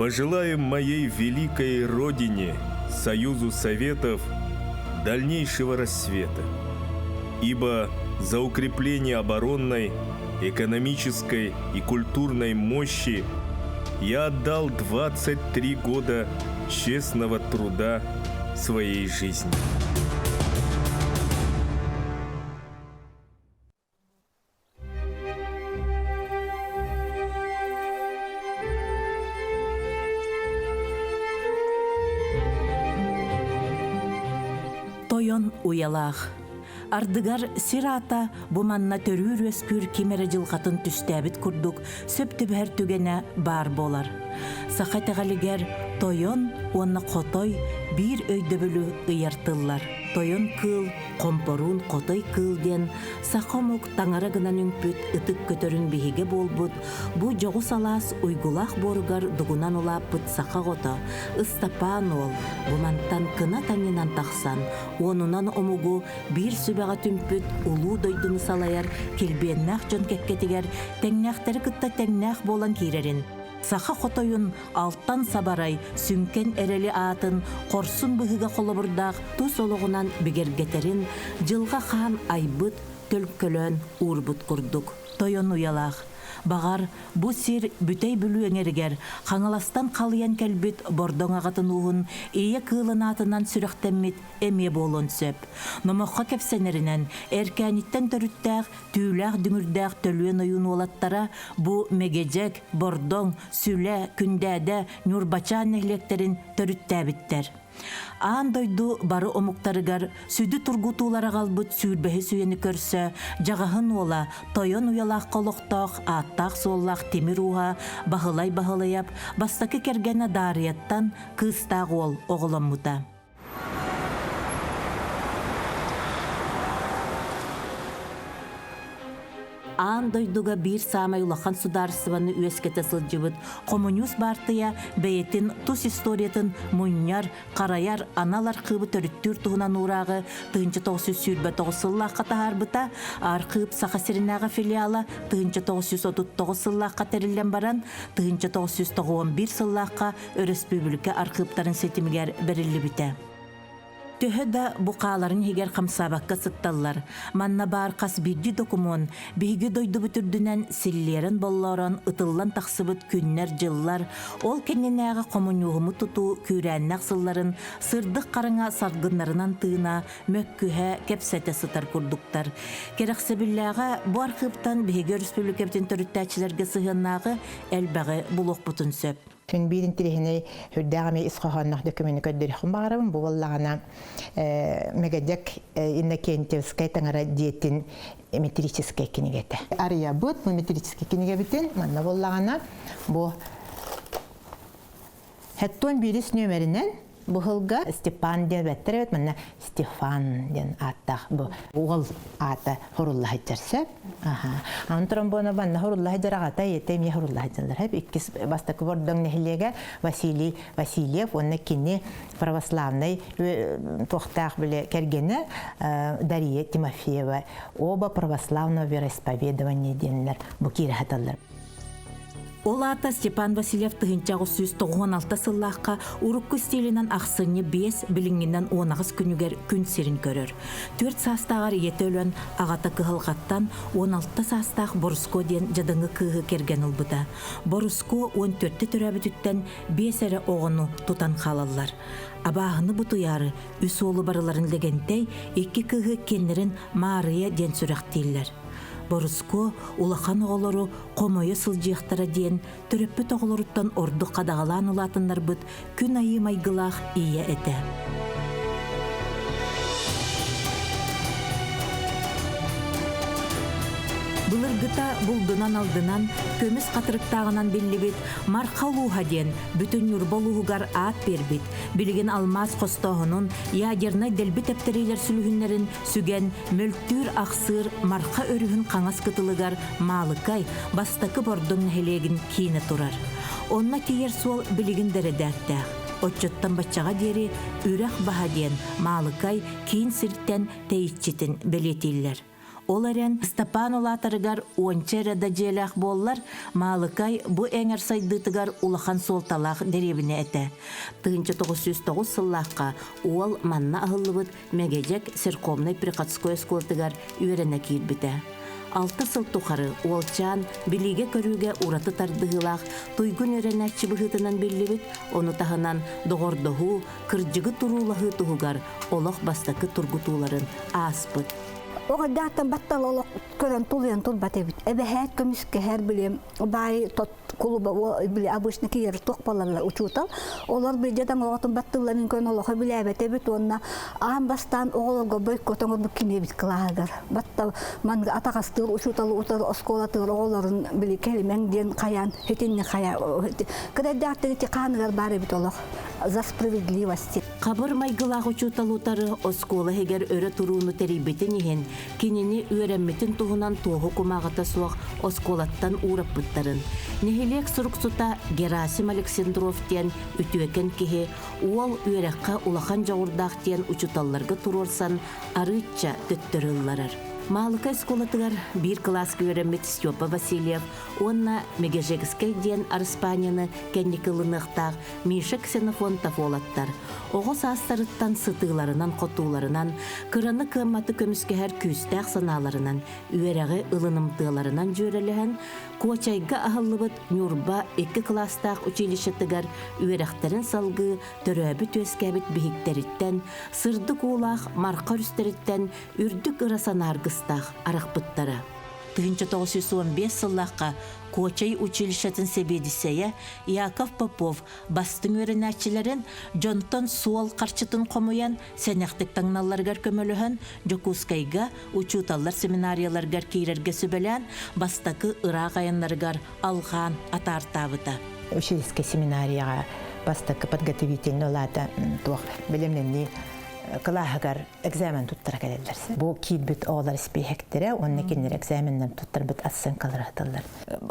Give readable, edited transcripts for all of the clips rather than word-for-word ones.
Пожелаем моей великой Родине, Союзу Советов, дальнейшего рассвета. Ибо за укрепление оборонной, экономической и культурной мощи я отдал 23 года честного труда своей жизни. Тойон уйалаах. Ардыгар сир аата бу манна төрүүр-үөскүүр ким эрэ дьылҕатын түстээбит курдук сөп түбэһэр түгэнэ баар буолар. Саха итэҕэлигэр тойон уонна хотой биир өйдөбүлү ыйар тыллар. Тойон кыыл Хомпоруун хотой кыыл диэн саха омук таҥара гынан үҥпүт ытык көтөрүн биһигэ буолбут бу дьоҕус алаас уйгулаах буоругар дугунан улааппыт саха оҕото Ыстапаан уол бу мантан кынат анньынан тахсан уонунан омугу биир сүбэҕэ түмпүт улуу дойдуну салайар килбиэннээх дьон кэккэтигэр тэҥнээхтэри кытта тэҥнээх буолан киирэрин саха хотойун Алтан Сабарай сүҥкэн эрэли аатын хорсун быһыыга холобурдаах тус олоҕунан бигэргэтэрин дьылҕа хаан айбыт, төлкөлөөн уурбут курдук. Тойон уйалаах. Баҕар, бу сир Бүтэй Бүлүү эҥэригэр Хаҥаластан халыйан кэлбит Бордоҥ аҕатын ууһун Ийэ кыылын аатынан сүрэхтэммит эмиэ буолуон сөп. Номоххо кэпсэнэринэн, Эркээниттэн төрүттээх Түүлээх дүҥүрдээх Төлүөн ойуун уолаттара бу Мэгэдьэк, Бордоҥ, Сүлэ, Күндээдэ, Ньурбачаан нэһилиэктэрин төрүттээбиттэр. Аан дойду бары омуктарыгар сүдү тургутуулар аҕалбыт сүүрбэһис үйэни көрсө Дьаҕаһын уола Тойон уйалаахха олохтоох ааттаах-суоллаах тимир ууһа Баһылай Баһылайап бастакы кэргэнэ Даарыйаттан кыыстаах уол оҕоломмута. Аан дойдуга биир саамай улахан судаарыстыбаны үөскэтэ сылдьыбыт хомуньуус баартыйа бэйэтин тус историятын мунньар, харайар анал архыыбы төрүттүүр туһунан уурааҕы 1929 сыллаахха таһаарбыта. Архыып Саха сиринээҕи филиала 1939 сыллаахха тэриллэн баран, 1991 сыллаахха өрөспүүбүлүкэ архыыптарын ситимигэр бэриллибитэ. Төһө да бу хааларын иһигэр хамсаабакка сытталлар, манна баар хас биирдии докумуон биһиги дойдубут үрдүнэн силлиэрэн-боллоорон ытыллан тахсыбыт күннэр-дьыллар, ол кэннинээҕи хомуньууһуму тутуу күүрээннээх сылларын сырдык хараҥа саргыннарынан тыына, мөккүһэ, кэпсэтэ сытар курдуктар. Кэрэхсэбиллээҕэ бу архыыптан биһиги өрөспүүбүлүкэбитин төрүттээччилэргэ сыһыаннааҕы элбэҕи булуохпутун сөп. Күн биир интириэһинэй сүрдээх эмиэ ис хоһоонноох документы көрдөрүөхпүн баҕарабын. Бу буоллаҕына Мегадек Иннокентьевскай таҥара дьиэтин метрическэй кинигэтэ. Арыйабыт бу метрическэй кинигэбитин манна буоллаҕына бу Хеттон биирис нүөмэринэн Бу сылга Степан диэбэттэр эбит, манна Стефан диэн ааттаах бу уол аата хорулла сылдьар сөп. Аха. Аны тромбона манна хорулла сылдьар аҕата ийэтэ эмиэ хорулла сылдьаллар. Хэп иккис бастакы Бордоҥ нэһилиэгэ Василий Васильев уонна кини православнай туохтаах биле кэргэнэ Дария Тимофеева оба православного вероисповедования диэннэр бу киирэ саталлар. Ол аата Степан Васильев 1996 сыллаахха урукку стилинэн ахсынньы 5, билиҥҥинэн 18 күнүгэр күн сирин көрөр. Түөрт саастааҕар ийэтэ өлөн, аҕата кыһалҕаттан 16 саастаах Боруско диэн дьадаҥы кыыһы кэргэн ылбыта. Боруско 14-тэ төрөөбүтүттэн биэс эрэ оҕону тутан хаалаллар. Абааһыны бутуйаары үс уолу барыларын Лэгэнтэй, икки кыыһы иккиэннэрин Маарыйа диэн сүрэхтииллэр. Борускуо улахан оҕолору хомойо сылдьыахтара диэн төрөппүт оҕолоруттан ордук хадаҕалаан улаатыннарбыт күн айыы майгылаах ийэ этэ. Былыргыта булдунан-алдынан, көмүс хатырыктааҕынан биллибит Марха улууһа диэн бүтүн Ньурба улууһугар аат биэрбит, билигин алмаас хостооһунун, ядернай дэлби тэптэриилэр сүлүһүннэрин сүгэн мөлтүүр-ахсыыр Марха өрүһүн хаҥас кытылыгар Маалыкай бастакы Бордоҥ нэһилиэгин киинэ турар. Онно тиийэр суол билигин да эрэдээктээх. Оччоттон баччаҕа диэри Үрэх Баһа диэн Маалыкай киин сиртэн тэйиччитин бэлиэтииллэр. Ол эрэн Ыстапаан улаатарыгар уонча эрэ да дьиэлээх буоллар, Маалыкай бу эҥэр сайдыытыгар улахан суолталаах дэриэбинэ этэ. 1909 сыллаахха уол манна аһыллыбыт Мэгэдьэк церковнай-приходской оскуолатыгар үөрэнэ киирбитэ. Алта сыл тухары уолчаан билиигэ-көрүүгэ ураты тардыһыылаах туйгун үөрэнээччи быһыытынан биллибит, ону таһынан доҕордоһуу, кырдьыгы туруулаһыы туһугар олох бастакы тургутууларын ааспыт. Оҕойдаахтан баттал олох көрөн тулуйан турбат эбит. Эбэһээт көмүскэһэр билим баай тот кулуба били обычно киэр туох буолаллар учуутал. Олор билдьэ да оҕотун баттылларын көрөн олохо билээбэт эбит уонна аан бастаан оҕолорго бойкот оҥорбут кини эбит кылааһыгар. Баттал манга атаҕастыыр учууталы утары оскуолатыгар оҕолорун били кэлимэҥ диэн хайаан хитинни хайа кыдайдаахтан ити хааныгар баар эбит олох за справедливости. Хабыр майгылаах учуутал утары оскуола иһигэр өрө турууну тэрийбитин иһин, кинини үөрэммитин туһунан туоһу кумааҕыта суох оскуолаттан уураппыттарын, нэһилиэк суруксута Герасим Александров диэн үтүөкэн киһи уол үөрэххэ улахан дьоҕурдаах диэн учууталларга туруорсан арыычча төттөрү ылларар. Маалыкай оскуолатыгар биир кылааска үөрэммит Степа Васильев уонна Мегежекскэй диэн Араспаанньаны кэнники ылыныахтаах Миша Ксенофонтов уолаттар оҕо саастарыттан сытыыларынан-хотууларынан, кыраны-кыамматы көмүскэһэр күүстээх санааларынан, үөрэҕи ылынымтыаларынан дьүөрэлэһэн, Куочайга аһыллыбыт Ньурба икки кылаастаах училищетыгар үөрэхтэрин салгыы төрөөбүт-үөскээбит биһиктэриттэн, сырдык уулаах Марха өрүстэриттэн үрдүк ыра санааргыстаах арахпыттара. 1915 сыллаахха Куочай училищетын сэбиэдиссэйэ Яков Попов бастыҥ үөрэнээччилэрин дьонтон суол харчытын хомуйан, сэнэхтик таҥналларыгар көмөлөһөн, Дьокуускайга учууталлар семинарияларыгар киирэргэ сүбэлээн, бастакы ыраах айаннарыгар алҕаан атаартаабыта. Учительскай семинарияҕа бастакы подготовительный улаата туох бэлэмнэнии кылааһыгар экзамен туттара кэлэллэр. Бу киирбит оҕолор испииһэктэрэ уонна кинилэр экзаменнан туттарбыт оценкалара сыталлар.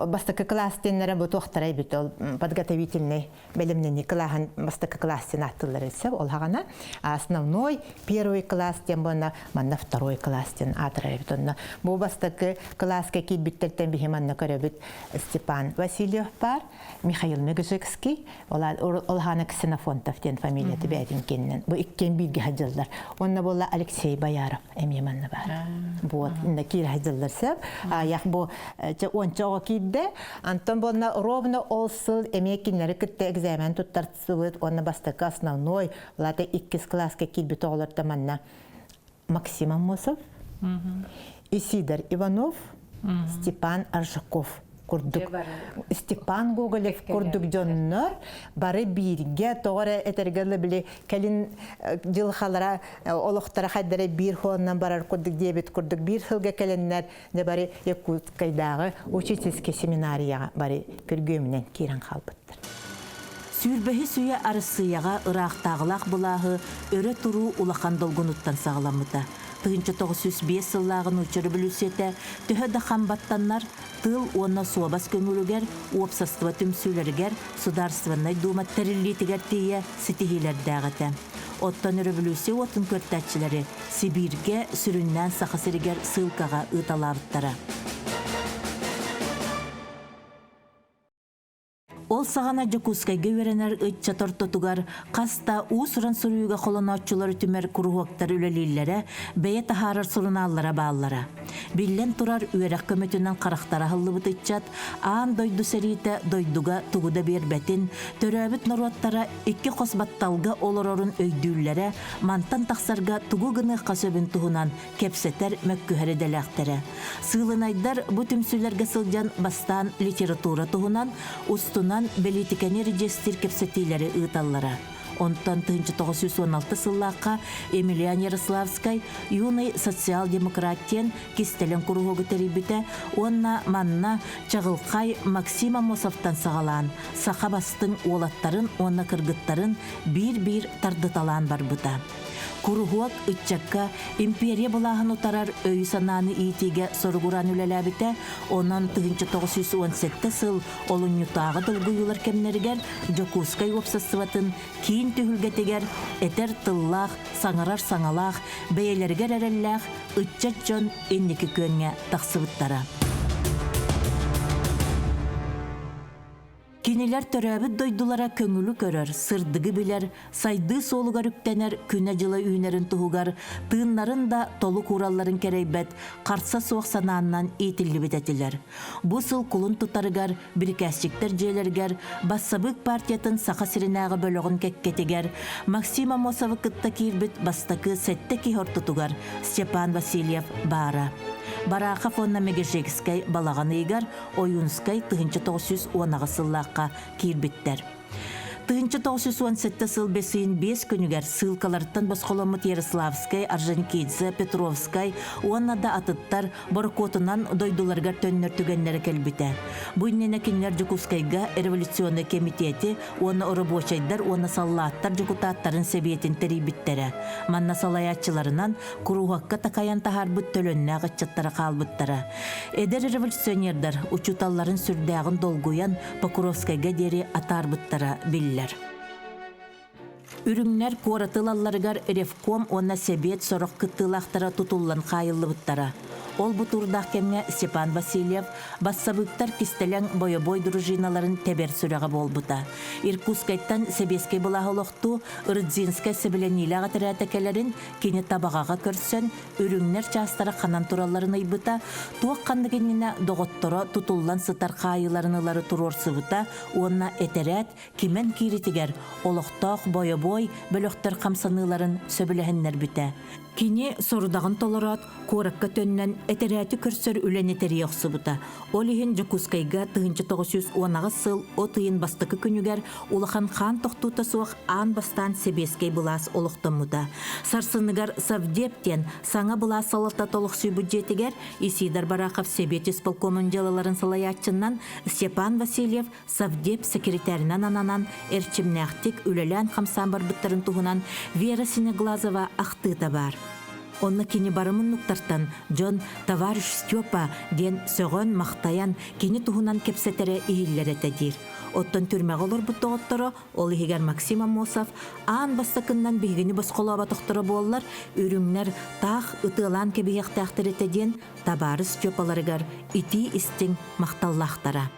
Бастакы кылаас диэннэрэ бу туохтара эбит ол подготовительный бэлэмнэнии кылааһын бастакы кылаас диэн ааттыыллар эбит ол хаҕана основной первый класс диэн буонна манна второй класс диэн аатырар эбит онно бу бастакы кылааска киирбиттэртэн биһи манна көрөбүт Степан Васильев бар Михаил Мегежекский Олхана Ксенофонтов диэн фамилияты бэйэтин кэннинэн бу иккиэн бииргэ сылдьаллар уонна буолла Алексей Бояров эмиэ манна баар вот инна киирэ сылдьаллар сөп аях бу уонча оҕо киирдэ Антон буолна ровно ол сыл эмиэ кинилэри кытта экзамен туттарсыбыт уонна бастакы основной лата иккис кылааска киирбит оҕолорто манна Максим Аммосов, Исидор Иванов, Степан Аржаков курдук Степан Гоголев курдук дьоннор бары бииргэ тоҕо эрэ этэргэ дылы били кэлин дьылхалара олохторо хайдара биир хуоннан барар курдук диэбит курдук биир сылга кэлэннэр дьэ бары Якутскайдааҕы учительскай семинарияҕа бары күргүөмүнэн киирэн хаалбыттар. Сүүрбэһис үйэ Арассыыйаҕа ыраахтааҕылаах былааһы өрө туруу улахан долгунуттан саҕаламмыта. 1905 сыллааҕы нуучча революцията төһө да хам баттаннар, тыыл уонна суобас көҥүлүгэр, уопсастыба түмсүүлэригэр, Судаарыстыбаннай Дуума тэриллиитигэр тиийэ ситиһиилэрдээх этэ. Оттон өрөбүлүүссүйэ уотун көртөөччүлэри Сибииргэ, сүрүннээн Саха сиригэр сыылкаҕа ыыталаабыттара. Ол саҕана Дьокуускайга үөрэнэр ыччат ортотугар хас да уус-уран суруйууга холонооччулары түмэр куруһуоктар үлэлииллэрэ, бэйэ таһаарар сурунааллара бааллара. Биллэн турар, үөрэх көмөтүнэн харахтара аһыллыбыт ыччат аан дойду сэриитэ дойдуга тугу да биэрбэтин, төрөөбүт норуоттара икки хос батталга олорорун өйдүүллэрэ, мантан тахсарга тугу гыныахха сөбүн туһунан кэпсэтэр, мөккүһэр идэлээхтэрэ. Сыылынайдар бу түмсүүлэргэ сылдьан бастаан литература туһунан, устунан бэлиитикэни эридьиэстиир кэпсэтиилэри ыыталлара. Онтон 1916 сыллаахха Емельян Ярославскай «Юный социал-демократ» диэн кистэлэҥ куруһуогу тэрийбитэ уонна манна чаҕылхай Максим Аммосовтан саҕалаан саха бастыҥ уолаттарын уонна кыргыттарын биир-биир тардыталаан барбыта. Куруһуок ыччакка империя былааһын утарар өйү-санааны иитиигэ соругуран үлэлээбитэ, онон 1917 сыл олунньутааҕы долгуйуулар кэмнэригэр Дьокуускай уопсастыбатын киин түһүлгэтигэр этэр тыллаах, саҥарар саҥалаах, бэйэлэригэр эрэллээх ыччат дьон инники күөҥҥэ тахсыбыттара. Кинилэр төрөөбүт дойдулара көҥүлү көрөр, сырдыгы билэр, сайдыы суолугар үктэнэр күнэ-дьыла үүнэрин туһугар тыыннарын да толук ууралларын кэрэйбэт харса суох санааннан иитиллибит этилэр. Бу сыл кулун тутарыгар бирикээсчиктэр дьиэлэригэр Бассабыык партиятын Саха сиринээҕи бөлөҕүн кэккэтигэр Максим Аммосовы кытта киирбит бастакы сэттэ киһи ортотугар Степан Васильев баара. Барахов уонна Мегежекскэй балаҕан ыйыгар Ойуунскай 1918 сыллаахха киирбиттэр. 1917 сыл бэсиин биэс күнүгэр ссылкаларыттан босхоломмут Ярославскай, Орджоникидзе, Петровскай уонна да атыттар борокуотунан дойдуларыгар төннөр түгэннэрэ кэлбитэ. Бу иннинэ кинилэр Дьокуускайга революционнай кэмитиэти уонна оробуочайдар уонна саллааттар дьокутааттарын сэбиэтин тэрийбиттэрэ. Манна салайааччыларынан куруһуокка такайан таһаарбыт төлөннөөх ыччаттара хаалбыттара. Эдэр революционердар учууталларын сүрдээҕин долгуйан Покровскайга диэри атаарбыттара биллэр. Үрүҥнэр куораты ылалларыгар Ревком уонна Сэбиэт сорох кыттыылаахтара тутуллан хаайыллыбыттара. Ол бутуурдаах кэмҥэ Степан Васильев бассабыыктар кистэлэҥ бойобуой дружиналарын тэбэр сүрэҕэ буолбута. Иркутскайтан сэбиэскэй былааһы олохтуу Рыдзинскай сэбилэниилээх этэрээтэ кэлэрин кини Табаҕаҕа көрсөн үрүҥнэр чаастара ханан туралларын ыйбыта, туох ханнык иннинэ доҕотторо тутуллан сытар хаайыыларын ылары туруорсубута уонна этэрээт кимэн кииритигэр олохтоох бойобуой бөлөхтөр хамсаныыларын сөбүлэһиннэрбитэ. Кини сорудаҕын толороот, куоракка төннөн этэрээти көрсөр үлэни тэрийэ охсубута. Ол иһин Дьокуускайга 1918 сыл от ыйын бастакы күнүгэр улахан хаан тохтуута суох аан бастаан сэбиэскэй былаас олохтоммута. Сарсыныгар Совдеп диэн саҥа былаас салалтата олохсуйбут дьиэтигэр Исидор Барахов Сэбиэт исполкомун дьыалаларын салайааччынан Степан Васильев Совдеп секретарынан ананан эрчимнээхтик үлэлээн-хамсаан барбыттарын туһунан Вера Синеглазова ахтыыта баар. Онно кини бары муннуктартан дьон «Товарищ Степа» диэн сөҕөн-махтайан кини туһунан кэпсэтэрэ иһиллэр этэ диир. Оттон түрмэҕэ олорбут доҕотторо, ол иһигэр Максим Аммосов, аан бастакыннан биһигини босхолооботохторо буоллар, үрүҥнэр таах ытыалаан кэбиһиэхтээхтэр этэ диэн табаарыс Степаларыгар итии-истиҥ махталлаахтара.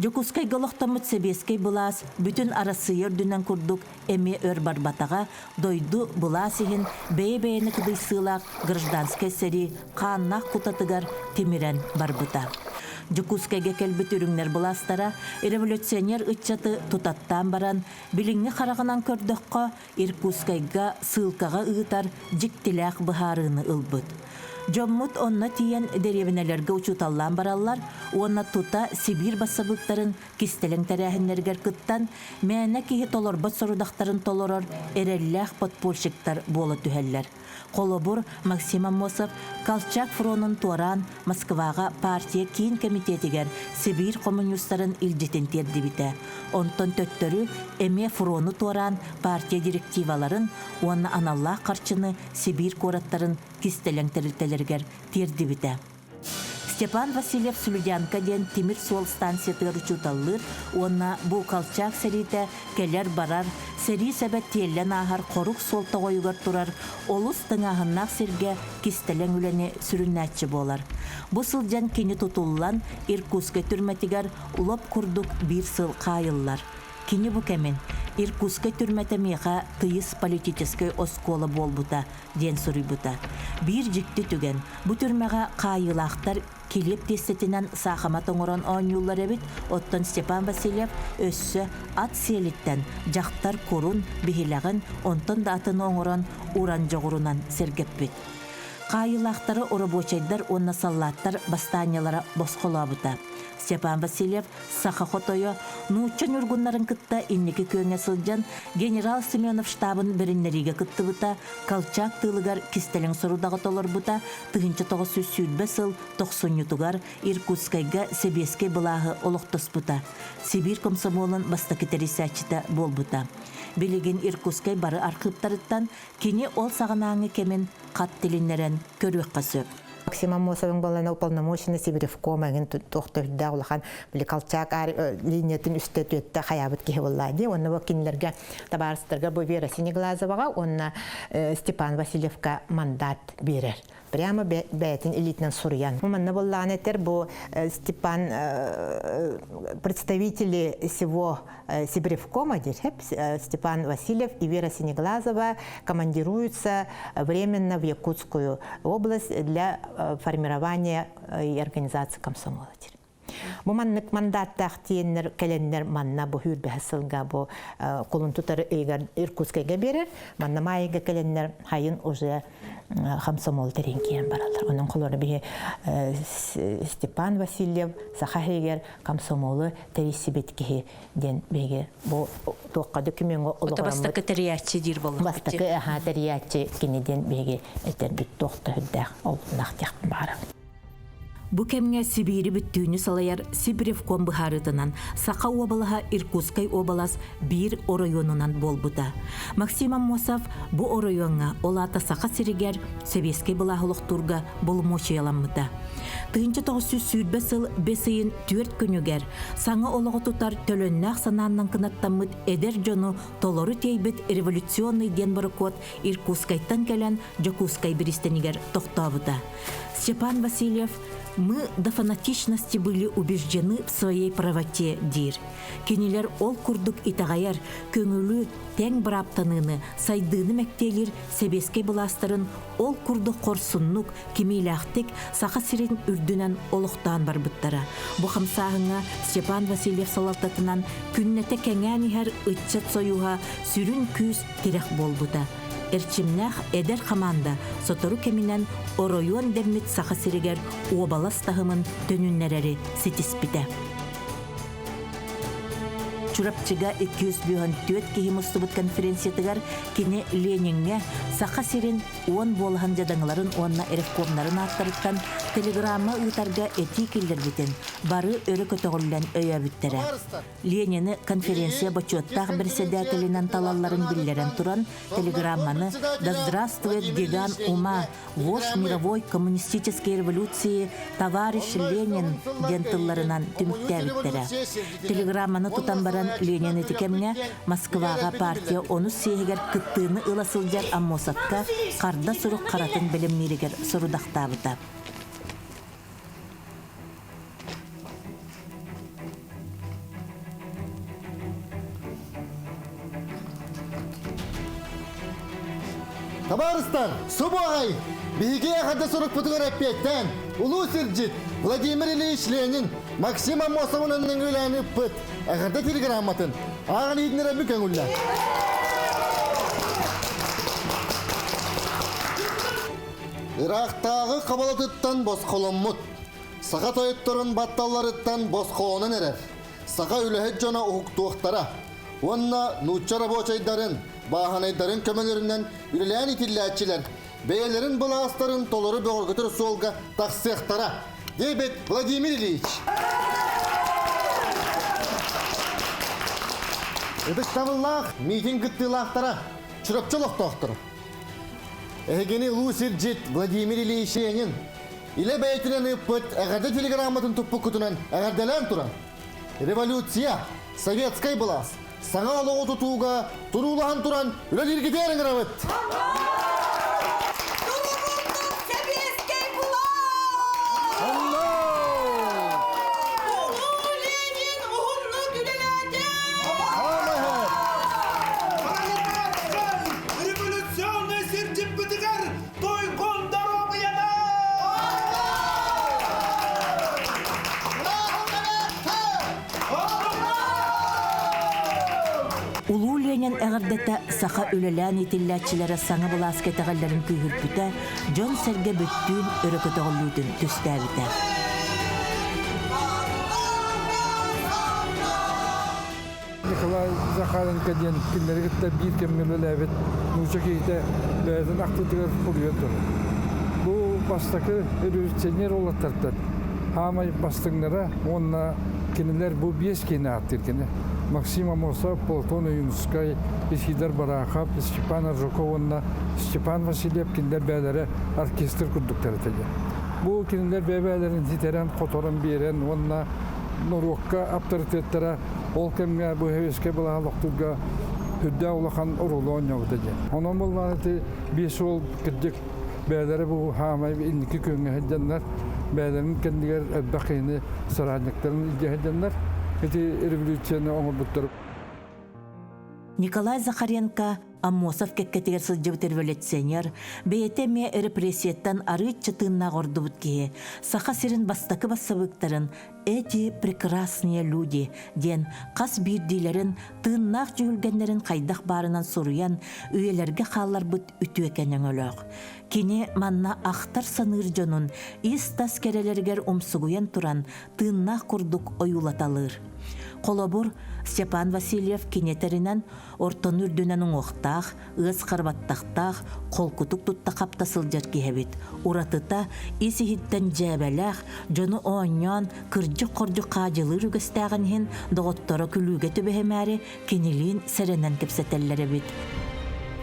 Дьокуускайга олохтоммут сэбиэскэй былаас бүтүн Арассыыйа үрдүнэн курдук эмиэ өр барбатаҕа, дойду былаас иһин бэйэ-бэйэни кыдыйсыылаах гражданскай сэрии хааннаах кутатыгар тимирэн барбыта. Дьокуускайга кэлбит үрүҥнэр былаастара революционер ыччаты тутаттаан баран, билиҥҥи хараҕынан көрдөххө, Иркутскайга сыылкаҕа ыытар дьиктилээх быһаарыыны ылбыт. Дьоммут онно тиийэн дэриэбинэлэргэ учууталлаан бараллар уонна тута Сибиир бассабыыктарын кистэлэҥ тэрээһиннэригэр кыттан, мээнэ киһи толорбот сорудахтарын толорор эрэллээх подпольщиктар буола түһэллэр. Холобур, Максим Аммосов Колчак фронун туораан Москваҕа партия киин кэмитиэтигэр Сибиир хомуньуустарын илдьитин тиэрдибитэ. Онтон төттөрү эмиэ фрону туораан партия директиваларын уонна аналлаах харчыны Сибиир куораттарын кистэлэҥ тэрилтэлэригэр тиэрдибитэ. Степан Васильев Слюдянка диэн тимир суол станциятыгар учууталлыыр уонна бу Колчак сэриитэ кэлэр-барар, сэрии сэбэ тиэллэн ааһар хорук суол тоҕойугар турар олус тыҥааһыннаах сиргэ кистэлэҥ үлэни сүрүннээччи буолар. Бу сылдьан кини тутуллан Иркутскай түрмэтигэр лоп курдук биир сыл хаайыллар. Кини бу кэмин Иркутскай түрмэтэ миэхэ тыйыс политическай оскуола буолбута диэн суруйбута. Биир дьикти түгэн, бу түрмэҕэ хаайыылаахтар килиэп тиэстэтинэн саахымат оҥорон оонньууллар эбит, оттон Степан Васильев өссө ат сиэлиттэн дьахтар курун, биһилэҕин, онтон да атыны оҥорон уран дьоҕурунан сэргэппит. Хаайыылаахтары оробуочайдар уонна саллааттар бастаанньалара босхолообута. Степан Васильев саха хотойо нуучча ньургуннарын кытта инники күөҥҥэ сылдьан генерал Семенов штабын бэриннэриигэ кыттыбыта, Колчак тыылыгар кистэлэҥ сорудаҕы толорбута, 1920 сыл тохсунньутугар Иркутскайга сэбиэскэй былааһы олохтоспута, Сибиир комсомолун бастакы тэрийсээччитэ буолбута. Билигин Иркутскай бары архыыптарыттан кини ол саҕанааҥҥы кэмин хат тилиннэрэн көрүөххэ сөп. Максим Аммосовын буолан уполномоченный Сибиревком эҥин туох төрдээх улахан били Колчак линиятын үстэ түөттэ хайаабыт киһи буолла дии. Уонна бу кинилэргэ табаарыстарга бу Вера Синеглазоваҕа уонна Степан Васильевка мандат биэрэр. Прямо бэйэтин илиитинэн суруйан. Манна буоллаҕына этэр бу Степан представители всего Сибиревкома Степан Васильев и Вера Синеглазова командируются временно в Якутскую область для формирования и организации комсомола. Бу маннык мандаттаах тиэннэр кэлэннэр манна бу хүүрбэһэ сылга бу кулун тутар ыйыгар Иркутскайга биэрэр. Манна маайга кэлэннэр хайын уже комсомол тэрин киэн баралар. Онон холоро биһи Степан Васильев саха иһигэр комсомолу тэрийсибит киһи диэн биһиги бу туохха докумеҥҥа олоҕураммыт бастакы тэрийээччи диир буоллахпыт. Бастакы аха тэрийээччи кини диэн биһиги этэрбит туох да үрдээх ол диэхпин баҕарабын. Бу кэмҥэ Сибиири бүттүүнү салайар Сибревком быһаарыытынан Саха уобалаһа Иркутскай уобалас биир оройуонунан буолбута. Максим Аммосов бу оройуоҥҥа, ол аата Саха сиригэр, сэбиэскэй былааһы олохтуурга боломуочуйаламмыта. 1920 сыл бэс ыйын түөрт күнүгэр саҥа олоҕу тутар төлөннөөх санааннан кынаттаммыт эдэр дьону толору тиэйбит революционный диэн борокуот Иркутскайтан кэлэн Дьокуускай бириистэнигэр тохтообута. Степан Васильев «Мы до фанатичности были убеждены в своей правоте» диир. Кинилэр ол курдук итэҕэйэр, көҥүлү, тэҥ бырааптаныыны, сайдыыны мэктиэлиир сэбиэскэй былаастарын ол курдук хорсуннук, кимиилээхтик Саха сирин үрдүнэн олохтоон барбыттара. Бу хамсааһыҥҥа Степан Васильев салалтатынан күннэтэ кэҥээн иһэр ыччат сойууһа сүрүн күүс тирэх буолбута. Эрчимнээх эдэр хамаанда сотору кэминэн оройуон дэммит Саха сиригэр уобалас таһымын төнүннэрэри ситиспитэ. Чурапчыга 254 киһи мустубут конференциятыгар кини Лениҥҥэ Саха сирин уон буолаһын дьадаҥыларын уонна ревкомнарын ааттарыттан телеграмма ыытарга этии киллэрбитин бары өрө көтөҕүллэн өйөөбүттэрэ. Ленини конференция бочуоттаах председателинэн талалларын биллэрэн туран, телеграмманы «Да здравствует гигант ума, вождь мировой коммунистической революции, товарищ Ленин» диэн тылларынан түмүктээбиттэрэ. Телеграмманы тутан баран Ленин ити кэмҥэ Москваҕа партия онус съеһигэр кыттыыны ыла сылдьар Аммосовка харда сурук харатын бэлэмнииригэр сорудахтаабыта. Табаарыстар, субу аҕай биһиги эҕэрдэ сурукпутугар эппиэттээн, улуу сирдьит Владимир Ильич Ленин Максим Аммосовын үлэни ыппыт эҕэрдэ телеграмматын ааҕан иһитиннэрэрбин көҥүллээн. Ыраахтааҕы хабалатыттан босхоломмут, саха тойотторун батталларыттан босхолонон эрэр, саха үлэһит дьоно уһуктуохтара уонна нуучча рабочайдарын, бааһынайдарын көмөлөрүнэн үлэлээн итиллээччилэр бэйэлэрин былаастарын толору бөҕөргөтөр суолга тахсыахтара, диэбит Владимир Ильич. Ытыктабыллаах митинг кыттыылаахтара, Чурапчы олохтоохторо! Эһигини улуу сирдьит Владимир Ильич Ленин илэ бэйэтинэн ыыппыт эҕэрдэ телеграмматын туппуккутунан эҕэрдэлээн туран, революция, советскай былаас, саҥа олоҕу тутууга туруулаһан туран үлэлииргитигэр ыҥырабыт! Сэбиэскэй былаас! Улуу Ленин уһуннук үлэлээтэ! Революционный сирдьиппитигэр туйгун доруобуйаны! Улуу Ленин Ленин эҕэрдэтэ саха үлэлээн иитиллээччилэрэ саҥа былааска итэҕэллэрин күүһүрпүтэ, дьон-сэргэ бүттүүн өрө көтөҕүллүүтүн түстээбитэ. Николай Захаренко диэн кинилэри кытта биир кэмҥэ үлэлээбит нуучча киһитэ бэйэтин ахтыытыгар суруйан турар. Бу бастакы революционер уолаттартан хаамай бастыҥнара уонна кинилэр бу биэс киһини ааттыыр кини. Максим Амосов, Платон Ойуунускай, Исидор Барахов, Степан Аржаков уонна Степан Васильев кинилэр бэйэлэрэ оркестр курдуктар этэ диэн. Бу кинилэр бэйэ-бэйэлэрин ситэрэн-хоторон биэрэн уонна норуокка аптарытыаттара Ол кэмҥэ бу һэбиэскэй былааһы олохтуурга үрдээх улахан оруолу оонньообута диэн. Онон буоллаҕына ити биэс уол кырдьык бэйэлэрэ бу хаамай инники күөҥҥэ сылдьаннар, бэйэлэрин кэннигэр элбэх киһини соратниктарын илдьэ сылдьаннар ити революцияны оҥорбуттар. Николай Захаренко Аммосов кэккэтигэр сылдьыбыт революционер, бэйэтэ эмиэ репрессияттан арыычча тыыннаах ордубут киһи, Саха сирин бастакы бассабыыктарын «Эти прекрасные люди» диэн хас биирдиилэрин тыыннаах дьүһүлгэннэрин хайдах баарынан суруйан, үйэлэргэ хаалларбыт үтүөкэн өҥөлөөх. Кини манна ахтар-саныыр дьонун ис-тас кэрэлэригэр умсугуйан туран тыыннаах курдук ойуулаталыыр. Холобур, Степан Васильев кини этэринэн, ортону үрдүнэн уҥуохтаах, ыас харбаттахтаах, холкутук тутта-хапта сылдьар киһи эбит. Уратыта ис-иһиттэн дьээбэлээх, дьону оонньоон, кырдьык-хордьук хаадьылыыр үгэстээҕин иһин доҕотторо күлүүгэ түбэһимээри кинилиин сэрэнэн кэпсэтэллэр эбит.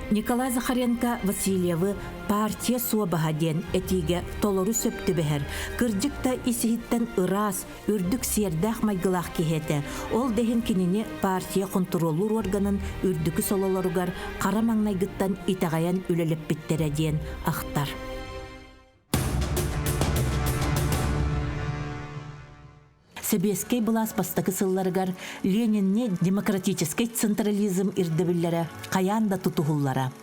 Николай Захаренко Васильевы партия суобаһа диэн этиигэ толору сөп түбэһэр, кырдьык да ис-иһиттэн ыраас, үрдүк сиэрдээх майгылаах киһи этэ. Ол да иһин кинини партия хонтуруоллуур уорганын үрдүкү сололоругар хара маҥнайгыттан итэҕэйэн үлэлэппиттэрэ диэн ахтар. Сэбиэскэй былаас бастакы сылларыгар Ленинни демократическай централизм ирдэбиллэрэ хайаан да тутуһуллара.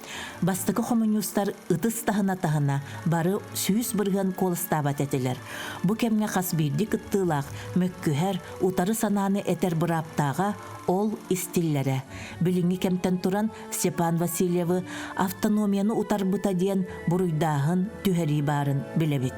Бастакы хомуньуустар ытыс таһына-таһына бары 100% куоластаабат этилэр. Бу кэмҥэ хас биирдии кыттыылаах мөккүһэр, утары санааны этэр бырааптааҕа ол истиллэрэ. Билиҥҥи кэмтэн туран Степан Васильевы автономияны утарбыта диэн буруйдааһын, түһэрии баарын билэбит.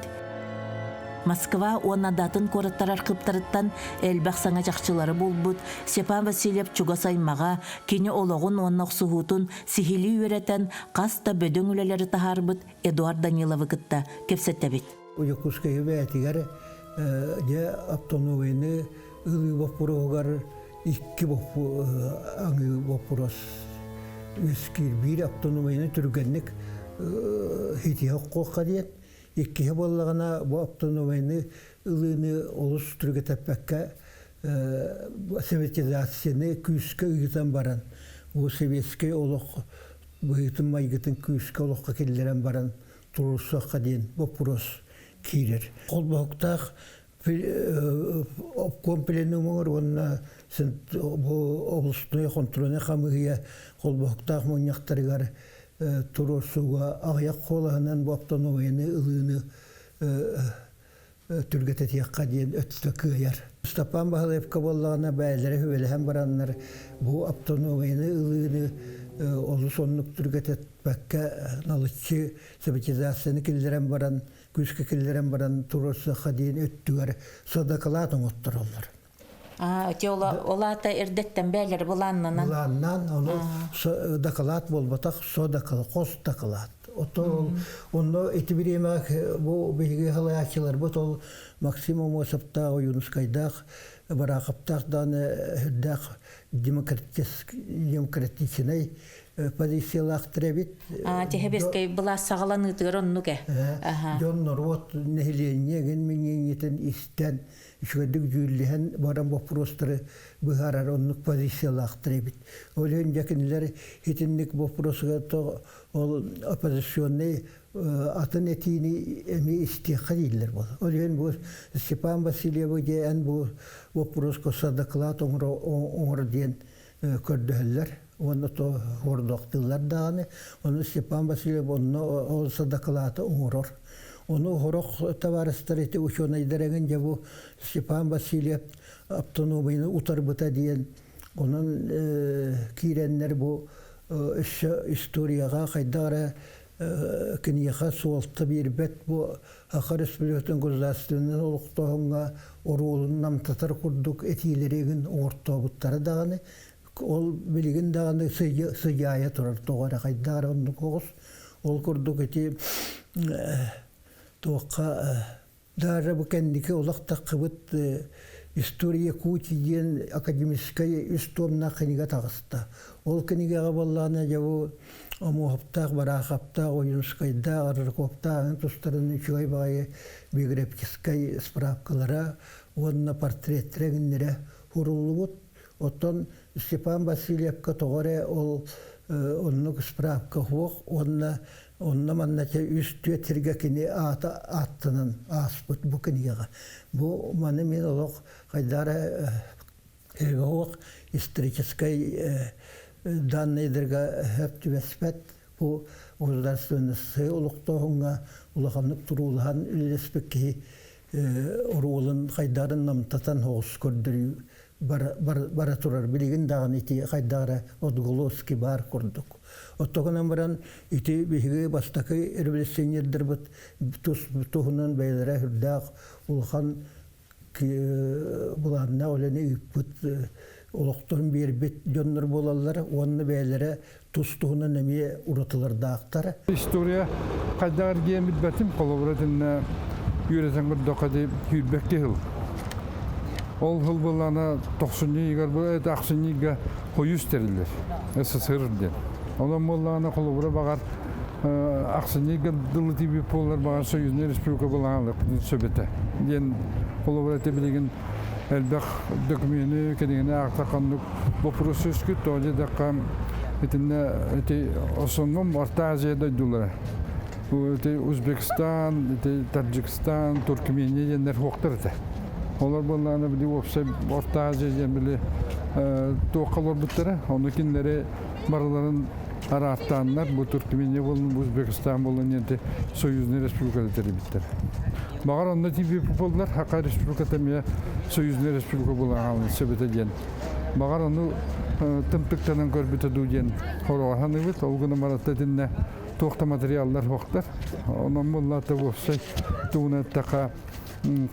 Москва уонна да атын куораттар архыыптарыттан элбэх саҥа чахчылары булбут Степан Васильев чугас аймаҕа, кини олоҕун уонна охсуһуутун сиһилии үөрэтэн хас да бөдөҥ үлэлэри таһаарбыт Эдуард Даниловы кытта кэпсэтэбит. Дьокуускайга бэйэтигэр дьэ автономияны ылыы боппуруоһугар икки аҥыы боппуруос үөскүүр. Биир автономияны түргэнник ситиһэ оххуохха диэн, иккиһэ буоллаҕына бу автономияны ылыыны олус түргэтэппэккэ советизацияны күүскэ ыытан баран, бу советскай олох быһыытын-майгытын күүскэ олоххо киллэрэн баран туруорсуохха диэн боппуруос киирэр. Холбоһуктаах обком пленумугар уонна бу областной хонтуруольнай хамыыһыйа холбоһуктаах мунньахтарыгар туруорсууга аҕыйах куолаһынан бу автономияны ылыыны түргэтэтиэххэ диэн өттө кыайар. Степан Баһылаевка буоллаҕына бэйэлэрэ сүбэлэһэн бараннар бу автономияны ылыыны олус оннук түргэтэтпэккэ налыччы советизацияны киллэрэн баран күүскэ киллэрэн баран туруорсуохха диэн өттүгэр содакалаат оҥоттороллор. Ол аата эрдэттэн бээлэри былааннанан. Былааннаан, ону дакылаат буолбатах, со дакылаат, хос дакылаат. Ото онно ити бириэмэҕэ бу биһиги халайааччыларбыт ол Максим Амосовтаах, Ойуунускайдаах, Бараахаптаах даҕаны үрдээх демократичнай позициялаахтар эбит. Тэһэбэскэй былаас саҕаланыытыгар оннук э. Дьон норуот нэһилиэнньэ игин миниэнньэтин истэн үчүгэйдик дьүүллэһэн баран боппуруостары быһаарар оннук позициялаахтар эбит. Ол иһин дьэ кинилэр итинник боппуруосуга ол оппозиционнай атын этиини эмиэ истиэххэ дииллэр буолар. Ол иһин бу Степан Васильевы дьэ эн бу боппуруоска доклад оҥоро диэн көрдөһөллөр уонна то хордохтууллар даҕаны. Ону Степан Васильев онно ол дакылааты оҥорор. Ону сорох табаарыстар ити учуонайдар эҥин дьэ бу Степан Васильев автономияны утарбыта диэн. Онон киирэннэр бу өссө историяҕа хайдах эрэ киниэхэ суолта биэрбэт бу Саха Республикатын государственнай олохтооһуҥҥа оруолун намтатар курдук этиилэри игин оҥортообуттара даҕаны ол билигин даҕаны сыдьаайа турар тоҕо эрэ хайдах эрэ оннук оҕус ол курдук ити туохха даже бу кэнники олох таххыбыт история Якутии диэн академическай үс туомнаах кинигэ таҕыста. Ол кинигэҕэ буоллаҕына дьэ бу Омуоһуптаах, Бараахаптаах, Ойуунускайдаах, Аржаковтаах тустарын үчүгэй баҕайы биографическай справкалара уонна портреттэрэ эҥиннэрэ суруллубут. Оттон Степан Васильевка тоҕо эрэ ол оннук справка суох уонна онно манна үс түөрт сиргэ кини аата ааттанан ааспыт бу кинигэҕэ. Бу маны мин олох хайдах эрэ суох историческай данныйдарга сөп түбэспэт бу государственности олохтооһуҥҥа улаханнык туруулаһан үлэлэспит киһи оруолун хайдарын намтатан соҕус көрдөрүү бара турар. Билигин даҕаны ити хайдах эрэ отголоски баар курдук. Оттогунан баран ити биһиги бастакы революционердарбыт тус туһунан бэйэлэрэ үрдээх улахан былааннаах үлэни ыыппыт олохторун биэрбит дьоннор буолаллар уонна бэйэлэрэ тус туһунан эмиэ уратылардаахтар. История хайдах эргийэн билбэтим, холобура итиннэ үөрэтэн көрдөххө ди сүүрбэкки сыл. Ол сыл былаана тохсунньу ыйыгар бу это ахсынньы ыйга хойус тэриллэр, СССР диэн. Онон буоллаҕына холобура баҕар ахсынньы ыйга дылы тиийбит буоллар баҕар союзный республика былаанлык сөп этэ диэн холобура ити билигин элбэх документы кинигини аахтахханнык боппуруос үскүт тоҕо диэтэххэ итиннэ ити основном Орто Азия дойдулара ити Узбекистан, ити Таджикистан, Туркмения диэннэр суохтар этэ. Олор буоллаҕына били уопсай Орто Азия диэн били туохха олорбуттара, ону кинилэри барыларын араартааннар бу Туркмения буоллун, бу Узбекистан буоллун диэн союзный республикада тэрийбиттэр. Баҕар онно тиийбит буоллар, Саха республиката эмиэ союзный республика буолан сөп этэ диэн. Баҕар ону тымтыктанан көрбүтэ дуу диэн хороҕо саныыбыт. Ол гынан баран итиннэ туох да материаллар суохтар. Онон буоллаата уопсай тугунан эттэххэ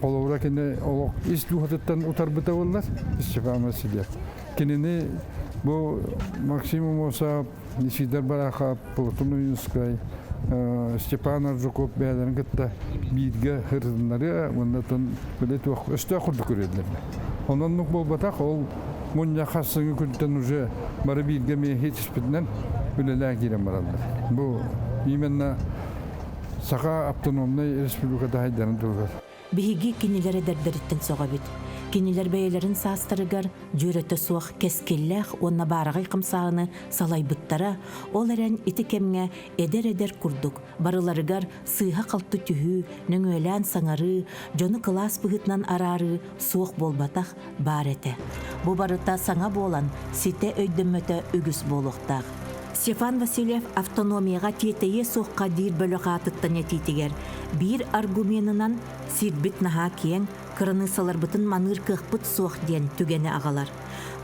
холобура кини олох ис дууһатыттан утарбыта буоллар Степан Васильев. Кинини бу Максим Амосов, Исидор Барахов, Платон Ойуунскай, Степан Аржаков бэйэлэрин кытта бииргэ сырытыннарыа уонна били туох өстөөх курдук көрүөллэр. Онон буолбатах, ол мунньах хассыҥы күнтэн уже бары бииргэ эмиэ хитиспитинэн үлэлээн киирэн бараллар. Бу именно Саха автономнай республиката хайдарын туһугар. Биһиги кинилэр эдэрдэриттэн сөҕөбүт. Кинилэр бэйэлэрин саастарыгар дьүөрэтэ суох кэскиллээх уонна баараҕай хамсааһыны салайбыттара, ол эрэн ити кэмҥэ эдэр-эдэр курдук барыларыгар сыыһа-халты түһүү, нөҥүөлээн саҥарыы, дьону кылаас быһыытынан араарыы суох буолбатах баар этэ. Бу барыта саҥа буолан, ситэ өйдөммөтө үгүс буолуохтаах. Степан Васильев автономияҕа тиэтэйиэ суохха диир бөлөх аатыттан этиитигэр биир аргуменынан сирбит наһаа киэҥ, кыраныыссаларбытын маныыр кыахпыт суох диэн түгэни аҕалар.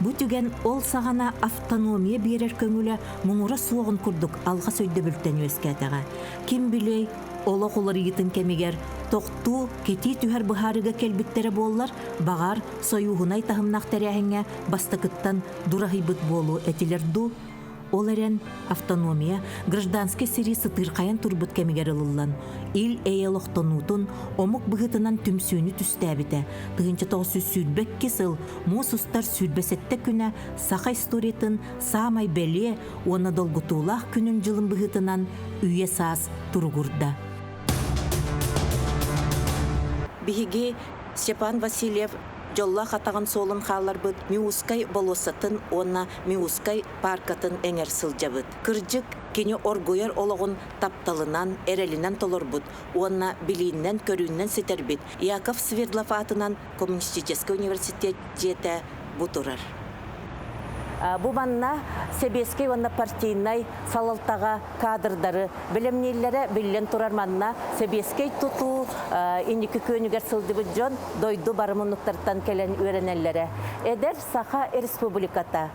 Бу түгэн ол саҕана автономия биэрэр көҥүлэ муҥура суоҕун курдук алҕас өйдөбүлтэн үөскээтэҕэ. Ким билиэй, олох уларыйыытын кэмигэр тохтуу, кэтии түһэр быһаарыыга кэлбиттэрэ буоллар, баҕар, сойууһунай таһымнаах тэрээһиҥҥэ бастакыттан дураһыйбыт буолуо этилэр дуу? Ол эрэн, автономия гражданскай сэрии сытыырхайан турбут кэмигэр ылыллан, ил-эйэ олохтонуутун, омук быһыытынан түмсүүнү түстээбитэ. 1922 сыл муус устар 27 күнэ саха историятын саамай бэлиэ уонна долгутуулаах күнүн-дьылын быһыытынан үйэ-саас туругурда. Биһиги Степан Васильев дьоллоох атаҕын суолун хаалларбыт Миусскай болуоссатын уонна Миусскай пааркатын эҥэр сылдьабыт. Кырдьык, кини оргуйар олоҕун тапталынан, эрэлинэн толорбут уонна билииннэн-көрүүннэн ситэрбит Яков Свердлов аатынан Коммунистическай университет дьиэтэ бу турар. Бу манна сэбиэскэй уонна партийнай салалтаҕа кадрдары бэлэмнииллэрэ биллэн турар манна сэбиэскэй тутуу инники күөнүгэр сылдьыбыт дьон дойду бары муннуктарыттан кэлэн үөрэнэллэрэ. Эдэр Саха Республиката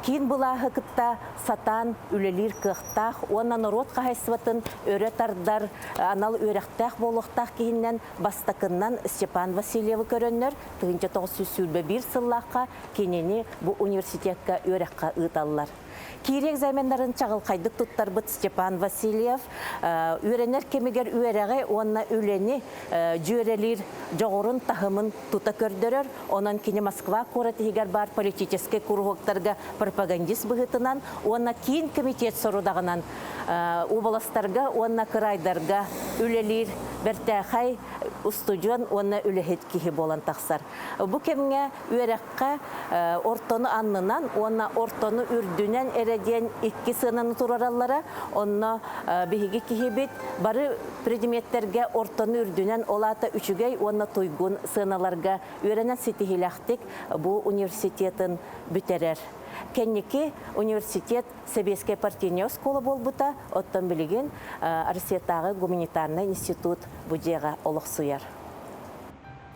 киин былааһы кытта сатаан үлэлиир кыахтаах уонна норуот хаһайыстыбатын өрө тардар анал үөрэхтээх буолуохтаах киһинэн бастакыннан Степан Васильевы көрөннөр 1921 сыллаахха кинини бу университекка үөрэххэ ыыталлар. Киири экзаменнарын чаҕылхайдык туттарбыт Степан Васильев үөрэнэр кэмигэр үөрэҕи уонна үлэни дьүөрэлиир дьоҕурун таһымын тута көрдөрөр. Онон кини Москва куорат иһигэр баар политическай куруһуоктарга пропагандист быһыытынан уонна Киин комитет сорудаҕынан уобаластарга уонна кыраайдарга үлэлиир бэртээхэй устудьуон уонна үлэһит киһи буолан тахсар. Бу кэмҥэ үөрэххэ ортону аннынан уонна ортону үрдүнэн эрэ диэн икки сыананы туруораллара. Онно биһиги киһибит бары предметтэргэ ортону үрдүнэн, ол аата үчүгэй уонна туйгун сыаналарга үөрэнэн ситиһиилээхтик бу университетын бүтэрэр. Кэнники университет Сэбиэскэй партийнай оскуола буолбута, оттон билигин Россиятааҕы гуманитарнай институт бу дьиэҕэ олохсуйар.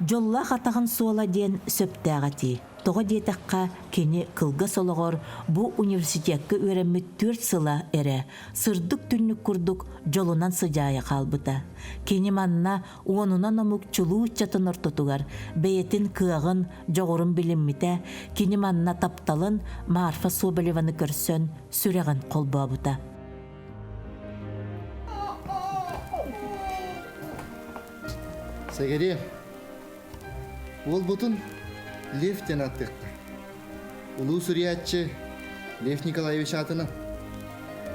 Дьоллоох атаҕын суола диэн сөптөөх этии. Тоҕо диэтэххэ, кини кылгас олоҕор бу университекка үөрэммит түөрт сыла эрэ сырдык түннүк курдук дьолунан сыдьаайа хаалбыта. Кини манна уонунан омук чулуу ыччатын ортотугар бэйэтин кыаҕын, дьоҕурун билиммитэ, кини манна тапталын Марфа Соболеваны көрсөн сүрэҕин холбообута. Сэгэриэ, уолбутун Лев диэн ааттыахха. Улуу суруйааччы Лев Николаевич аатынан.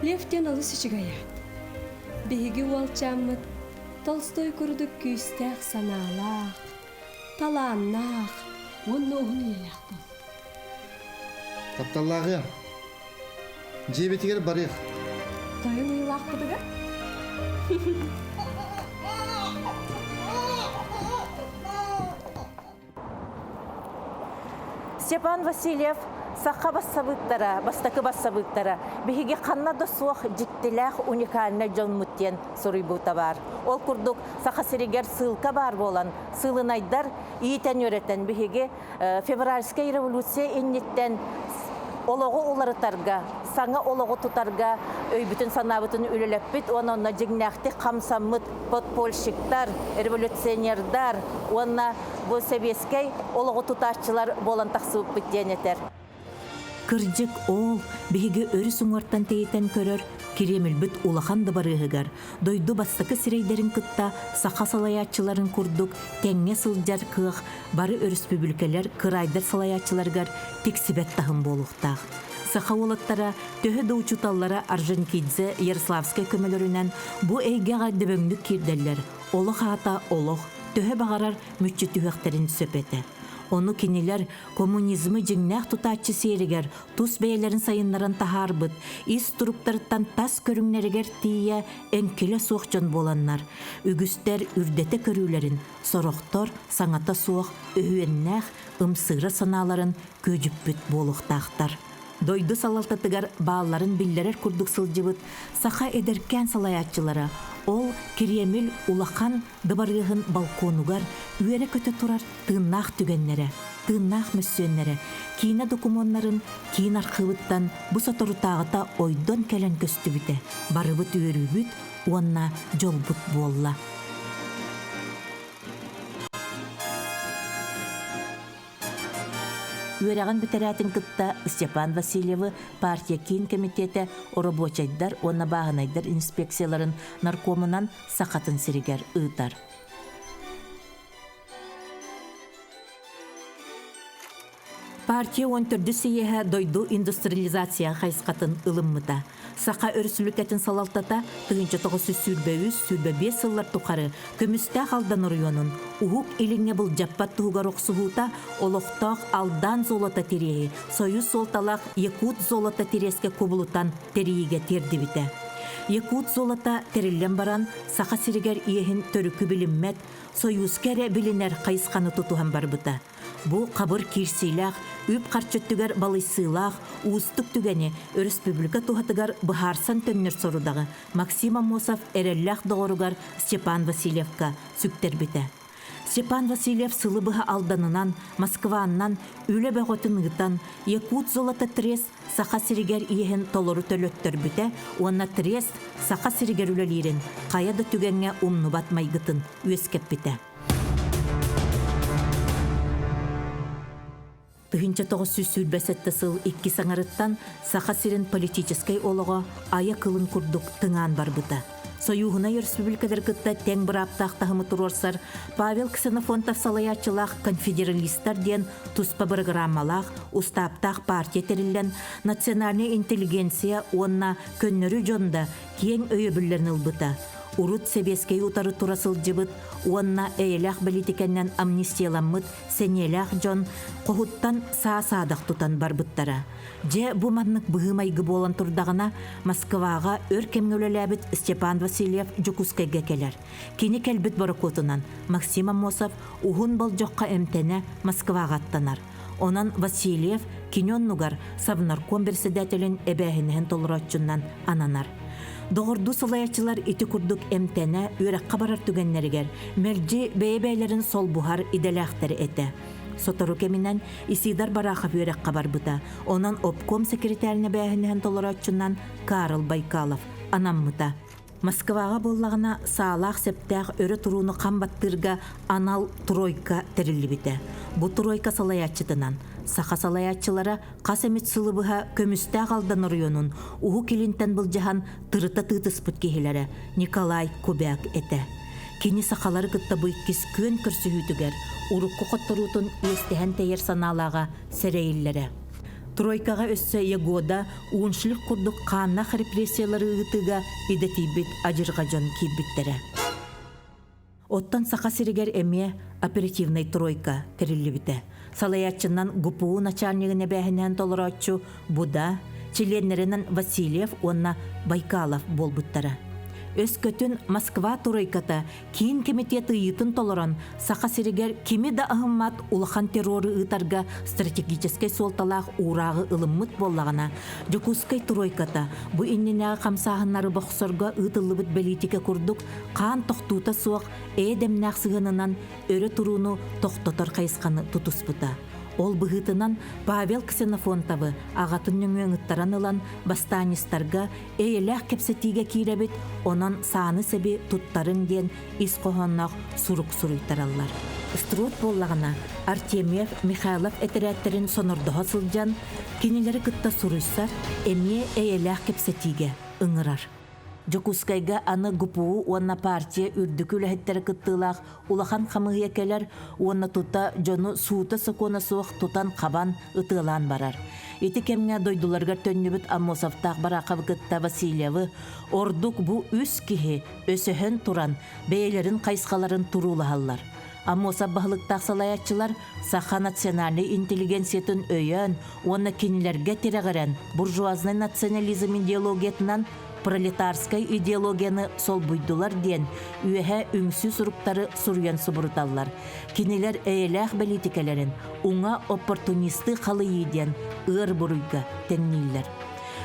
Лев диэн олус үчүгэй аат. Биһиги уолчааммыт Толстой курдук күүстээх санаалаах, талааннаах уонна уһун үйэлээх буол. Тапталлааҕыам, Дьиэбитигэр барыах. Тойон ыйылаахпытыгар? Степан Васильев саха бассабыыктара, бастакы бассабыыктара биһиги ханна да суох дьиктилээх уникальнай дьоммут диэн суруйбута баар. Ол курдук Саха сиригэр ссылка баар буолан, сыылынайдар иитэн-үөрэтэн биһиги Февральскай революция инниттэн олоҕу уларытарга, саҥа олоҕу тутарга өйбүтүн-санаабытын үлэлэппит уонна онно дьиҥнээхтик хамсаммыт подпольщиктар, революционердар уонна бу сэбиэскэй олоҕу тутааччылар буолан тахсыбыппыт диэн этэр. Кырдьык, ол биһиги өрүс уҥуортан тэйитэн көрөр Кириэмилбит улахан дыбарыаһыгар дойду бастакы сирэйдэрин кытта саха салайааччыларын курдук тэҥҥэ сылдьар кыах бары өрөспүүбүлүкэлэр кыраайдар салайааччыларыгар тиксибэт таһым буолуохтаах. Саха уолаттара төһө да учууталлара Орджоникидзе, Ярославскай көмөлөрүнэн бу эйгэҕэ дөбөҥнүк киирдэллэр, олох аата олох, төһө баҕарар мүччү түһүөхтэрин сөп этэ. Ону кинилэр коммунизмы дьиҥнээх тутааччы сиэригэр тус бэйэлэрин сайыннаран таһаарбыт, ис туруктарыттан тас көрүҥнэригэр тиийэ эҥкилэ суох дьон буоланнар, үгүстэр үрдэтэ көрүүлэрин, сорохтор саҥата суох өһүөннээх ымсыыра санааларын күөдьүппүт буолуохтаахтар. Дойду салалтатыгар баалларын биллэрэр курдук сылдьыбыт саха эдэркээн салайааччылара ол Кириэмил улахан дыбарыаһын балконугар үөрэ-көтө турар тыыннаах түгэннэрэ, тыыннаах мөссүөннэрэ киинэ докумуоннарын киин архыыбыттан бу соторутааҕыта ойдон кэлэн көстүбүтэ барыбыт үөрүүбүт уонна дьолбут буолла. Үөрэҕин бүтэрээтин кытта Степан Васильевы партия киин кэмитиэтэ оробуочайдар уонна бааһынайдар инспекцияларын наркомунан Сахатын сиригэр ыытар. Партия уон төрдүс сийиэһэ дойду индустриализация хайысхатын ылыммыта. Саха Өрөспүүбүлүкэтин салалтата 1923-25 сыллар тухары Көмүстээх Алдан оройуонун Уһук Илиҥҥэ былдьаппат туһугар охсуһуута олохтоох Алдан золото тириэһи Союз суолталаах Якут золото тириэскэ кубулутан тэрийиигэ тиэрдибитэ. Якут золото тэриллэн баран, Саха сиригэр иэһин төрүкү билиммэт, Союзка эрэ билинэр хайысханы тутуһан барбыта. Бу хабыр киирсиилээх, үп-харчы өттүгэр балыйсыылаах уустук түгэни өрөспүүбүлүкэ туһатыгар быһаарсан төннөр сорудаҕы Максим Аммосов эрэллээх доҕоругар Степан Васильевка сүктэрбитэ. Степан Васильев сылы быһа Алданынан, Москваннан үлэ бөҕөтүн ыытан, Якутзолото трест Саха сиригэр иэһин толору төлөттөрбүтэ уонна трест Саха сиригэр үлэлиирин хайа да түгэҥҥэ умнубат майгытын үөскэппитэ. 1927 сыл иккис аҥарыттан Саха сирин политическай олоҕо айа кылын курдук тыҥаан барбыта. Сойууһунай өрөспүүбүлүкэлэри кытта тэҥ бырааптаах таһымы туруорсар Павел Ксенофонтов салайааччылаах конфедералистар диэн туспа бырагырааммалаах, устааптаах партия тэриллэн, национальнай интеллигенция уонна көннөрү дьон да киэҥ өйөбүллэрин ылбыта. Урут сэбиэскэй утары тура сылдьыбыт уонна эйэлээх бэлиитикэннэн амнистияламмыт сэниэлээх дьон хоһуттан саа-саадах тутан барбыттара. Дьэ, бу маннык быһыы-майгы буолан турдаҕына, Москваҕа өр кэмҥэ үлэлээбит Степан Васильев Дьокуускайга кэлэр. Кини кэлбит борокуотунан Максим Аммосов уһун болдьоххо эмтэнэ Москваҕа аттанар. Онон Васильев кини оннугар Совнарком председателин эбээһинэһин толорооччунан ананар. Доҕордуу салайааччылар ити курдук эмтэнэ, үөрэххэ барар түгэннэригэр мэлдьи бэйэ-бэйэлэрин солбуһар идэлээхтэр этэ. Сотору кэминэн Исидор Барахов үөрэххэ барбыта. Онон обком секретарин эбээһинэһин толорооччунан Карл Байкалов анаммыта. Москваҕа буоллаҕына саалаах-сэптээх өрө турууну хам баттыырга анал тройка тэриллибитэ. Бу тройка салайааччытынан саха салайааччылара хас эмит сылы быһа көмүстээх Алдан оройуонун Уһук Илинтэн былдьаһан тырыта тыытыспыт киһилэрэ Николай Кубяк этэ. Кини сахалары кытта бу иккис күөн көрсүһүүтүгэр урукку хотторуутун иэстэһэн тэйэр санаалааҕа сэрэйиллэрэ. Тройкаҕа өссө Егода Уншлих курдук хааннаах репрессиялары ыытыыга идэтийбит адьырҕа дьон киирбиттэрэ. Оттон Саха сиригэр эмиэ оперативнай тройка тэриллибитэ. Салайааччынан ГПУ начальнигын эбээһинэһин толорооччу Буда, чилиэннэринэн Васильев уонна Байкалов буолбуттара. Өскөтүн Москва тройката Киин кэмитиэт ыйыытын толорон, Саха сиригэр кими да аһыммат улахан террору ыытарга стратегическай суолталаах уурааҕы ылыммыт буоллаҕына, Дьокуускай тройката бу иннинээҕи хамсааһыннары бохсорго ыытыллыбыт бэлиитикэ курдук хаан тохтуута суох эйэ-дэмнээх сыһыанынан өрө турууну тохтотор хайысханы тутуспута. Ол быһыытынан Павел Ксенофонтовы аҕатын нөҥүө ыҥыттаран ылан бастаанньыстарга эйэлээх кэпсэтиигэ киирэбит, онон сааны-сэби туттарыҥ диэн ис хоһоонноох сурук суруйтараллар. Строд буоллаҕына, Артемьев Михайлов этэрээттэрин сонордоһо сылдьан, кинилэри кытта суруйсар, эмиэ эйэлээх кэпсэтиигэ ыҥырар. Дьокуускайга аны ГПУ уонна партия үрдүкү үлэһиттэрэ кыттыылаах улахан хамыыһыйа кэлэр уонна тута дьону суута-сокуона суох тутан-хабан ытыалаан барар. Ити кэмҥэ дойдуларыгар төннүбүт Аммосовтаах Бараховы кытта Васильевы ордук бу үс киһи өсөһөн туран бэйэлэрин хайысхаларын туруулаһаллар. Аммосов баһылыктаах салайааччылар саха национальнай интеллигенциятын өйөөн уонна кинилэргэ тирэҕирэн буржуазнай национализм идеологиятынан пролетарскай идеологияны солбуйдулар диэн үөһэ үҥсүү суруктары суруйан субуруталлар. Кинилэр эйэлээх бэлиитикэлэрин уҥа оппортунистыы халыйыы диэн ыар буруйга тэҥнииллэр.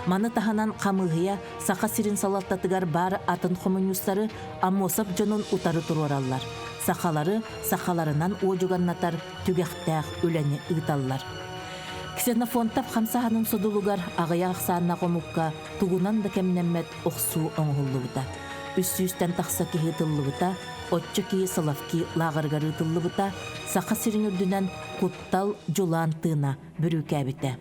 Маны таһынан хамыыһыйа Саха сирин салалтатыгар баар атын хомуньуустары Аммосов дьонун утары туруораллар. Сахалары сахаларынан уодьуганнатар түгэхтээх үлэни ыыталлар. Ксенофонтов хамсааһынын содулугар аҕыйах ахсааннаах омукка тугунан да кэмнэммэт охсуу оҥоһуллубута. Үс сүүстэн тахса киһи ытыллыбыта, оччо киһи Соловки лааҕырыгар ыытыллыбыта, Саха сирин үрдүнэн куттал, дьулаан тыына бүрүүкээбитэ.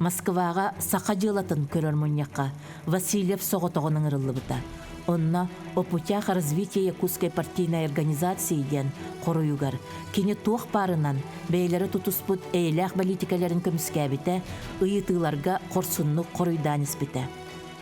Москваҕа саха дьыалатын көрөр мунньахха Васильев соҕотоҕун ыҥырыллыбыта. Онно «О путях развития якутской партийной организации» диэн хоруйугар кини туох баарынан бэйэлэрэ тутуспут эйэлээх бэлиитикэлэрин көмүскээбитэ, ыйытыыларга хорсуннук хоруйдаан испитэ.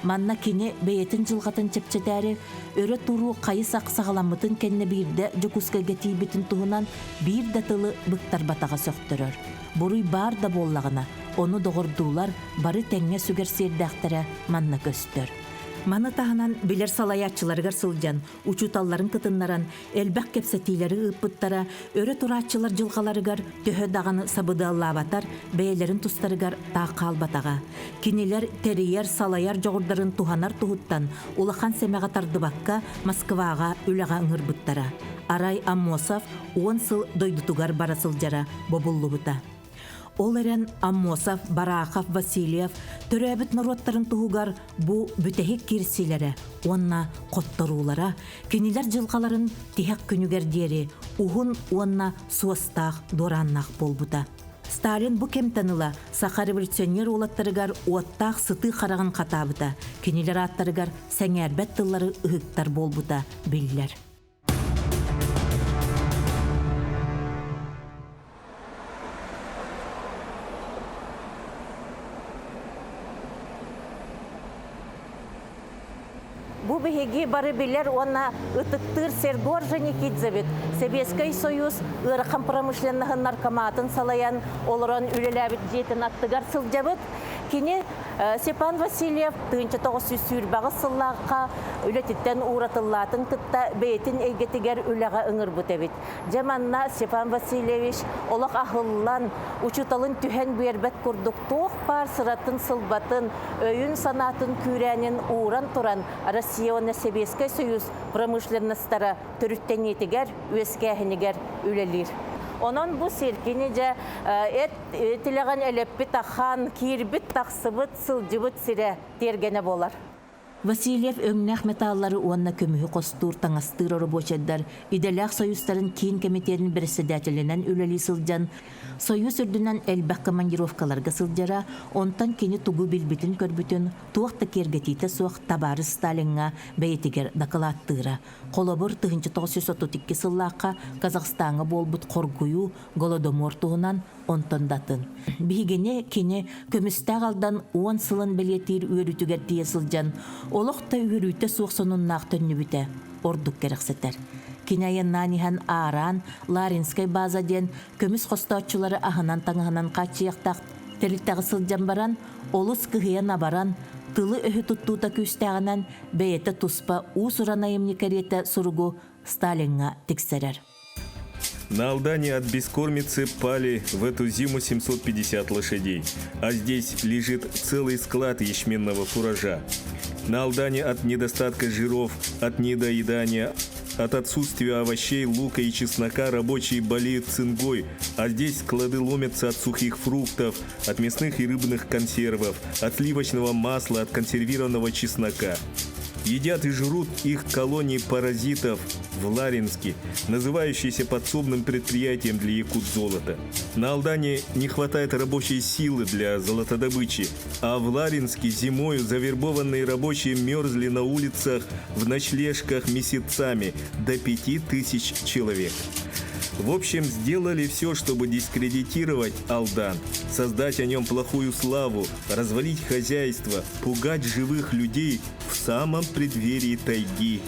Манна кини бэйэтин дьылҕатын чэпчэтээри өрө туруу хайы-сах саҕаламмытын кэннэ биирдэ Дьокуускайга тиийбитин туһунан биир да тылы быктарбатаҕа сөхтөрөр. Буруй баар да буоллаҕына, ону доҕордуулар бары тэҥҥэ сүгэр сиэрдээхтэрэ манна көстөр. Маны таһынан билэр салайааччыларыгар сылдьан, учууталларын кытыннаран элбэх кэпсэтиилэри ыыппыттара, өрө турааччылар дьылҕаларыгар төһө даҕаны сабыдыаллаабатар, бэйэлэрин тустарыгар таах хаалбатаҕа. Кинилэр тэрийэр, салайар дьоҕурдарын туһанар туһуттан улахан сэмэҕэ тардыбакка Москваҕа үлэҕэ ыҥырбыттара. Арай Аммосов 10 сыл дойдутугар бара сылдьара бобуллубута. Ол эрэн Аммосов, Барахов, Васильев төрөөбүт норуоттарын туһугар бу бүтэһик киирсиилэрэ уонна хотторуулара кинилэр дьылҕаларын тиһэх күнүгэр диэри уһун уонна суостаах дуорааннаах буолбута. Сталин бу кэмтэн ыла саха революционер уолаттарыгар уоттаах сытыы хараҕын хатаабыта, кинилэр ааттарыгар сэҥээрбэт тыллары ыһыктар буолбута биллэр. Бу биһиги бары билэр уонна ытыктыыр Серго Орджоникидзевит Сэбиэскэй Союз ыарахан промышленноһын наркоматын салайан олорон үлэлээбит дьиэтин аттыгар сылдьабыт. Кини Степан Васильев 1928 сыллаахха үлэтиттэн ууратыллаатын кытта бэйэтин эйгэтигэр үлэҕэ ыҥырбыт эбит. Дьэ манна Степан Васильевич олох аһыллан, учууталын түһэн биэрбэт курдук туох баар сыратын-сылбатын, өйүн-санаатын күүрээнин ууран туран Россия уонна Сэбиэскэй Союз промышленностара төрүттэниитигэр, үөскээһинигэр үлэлиир. Онон бу сир кини дьэ эт тилэҕин элэппит ахан, киирбит-тахсыбыт, сылдьыбыт сирэ тиэргэнэ буолар. Васильев өҥнөөх металлары уонна көмүһү хостуур, таҥастыыр оробуочайдар идэлээх союзтарын киин кэмитиэтин бэрэссэдээтэлинэн үлэлии сылдьан, Союз үрдүнэн элбэх командировкаларга сылдьара, онтон кини тугу билбитин-көрбүтүн туох да киэргэтиитэ суох табаарыс Сталиҥҥа бэйэтигэр дакылааттыыра. Холобур, 1932 сыллаахха Казахстаҥҥа буолбут хоргуйуу, Голодомор туһунан онтон да атын. Биһигини кини көмүстээх Алдан 10 сылын бэлиэтиир үөрүүтүгэр тиийэ сылдьан, олох да үөрүүтэ суох сонуннаах төннүбүтэ ордук кэрэхсэтэр. Кини айаннаан иһэн аараан Ларинскай база диэн көмүс хостооччулары аһынан-таҥаһынан хааччыйыахтаах тэрилтэҕэ сылдьан баран, олус кыһыйан-абаран, тылы-өһү туттуута күүстээҕинэн бэйэтэ туспа уус-уран айымньы кэриэтэ суругу Сталиҥҥа тиксэрэр. На Алдане от бескормицы пали в эту зиму 750 лошадей, а здесь лежит целый склад ячменного фуража. На Алдане от недостатка жиров, от недоедания, от отсутствия овощей, лука и чеснока рабочие болеют цингой, а здесь склады ломятся от сухих фруктов, от мясных и рыбных консервов, от сливочного масла, от консервированного чеснока. Едят и жрут их колонии паразитов в Ларинске, называющиеся подсобным предприятием для якутзолота. На Алдане не хватает рабочей силы для золотодобычи, а в Ларинске зимою завербованные рабочие мерзли на улицах в ночлежках месяцами до 5000 человек. В общем, сделали все, чтобы дискредитировать Алдан, создать о нем плохую славу, развалить хозяйство, пугать живых людей в самом преддверии тайги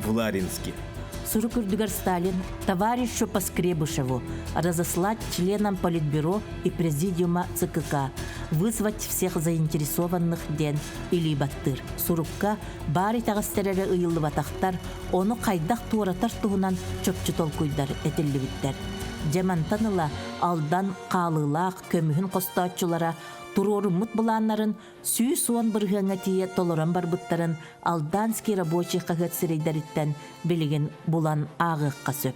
в Ларинске. Сурук үрдүгэр Сталин товарищу Поскребышеву разослать членам Политбюро и Президиума ЦКК, вызвать всех заинтересованных диэн илии баттыыр. Сурукка баар итэҕэстэр эрэ ыйыллыбатахтар, ону хайдах туоратар туһунан чопчу толкуйдар этиллибиттэр. Дьэ мантан ыла Алдан хаалыылаах көмүһүн хостооччулара туруоруммут былааннарын 110 бырыһыаҥҥа тиийэ толорон барбыттарын Алданский рабочий хаһыат сирэйдэриттэн билигин булан ааҕыахха сөп.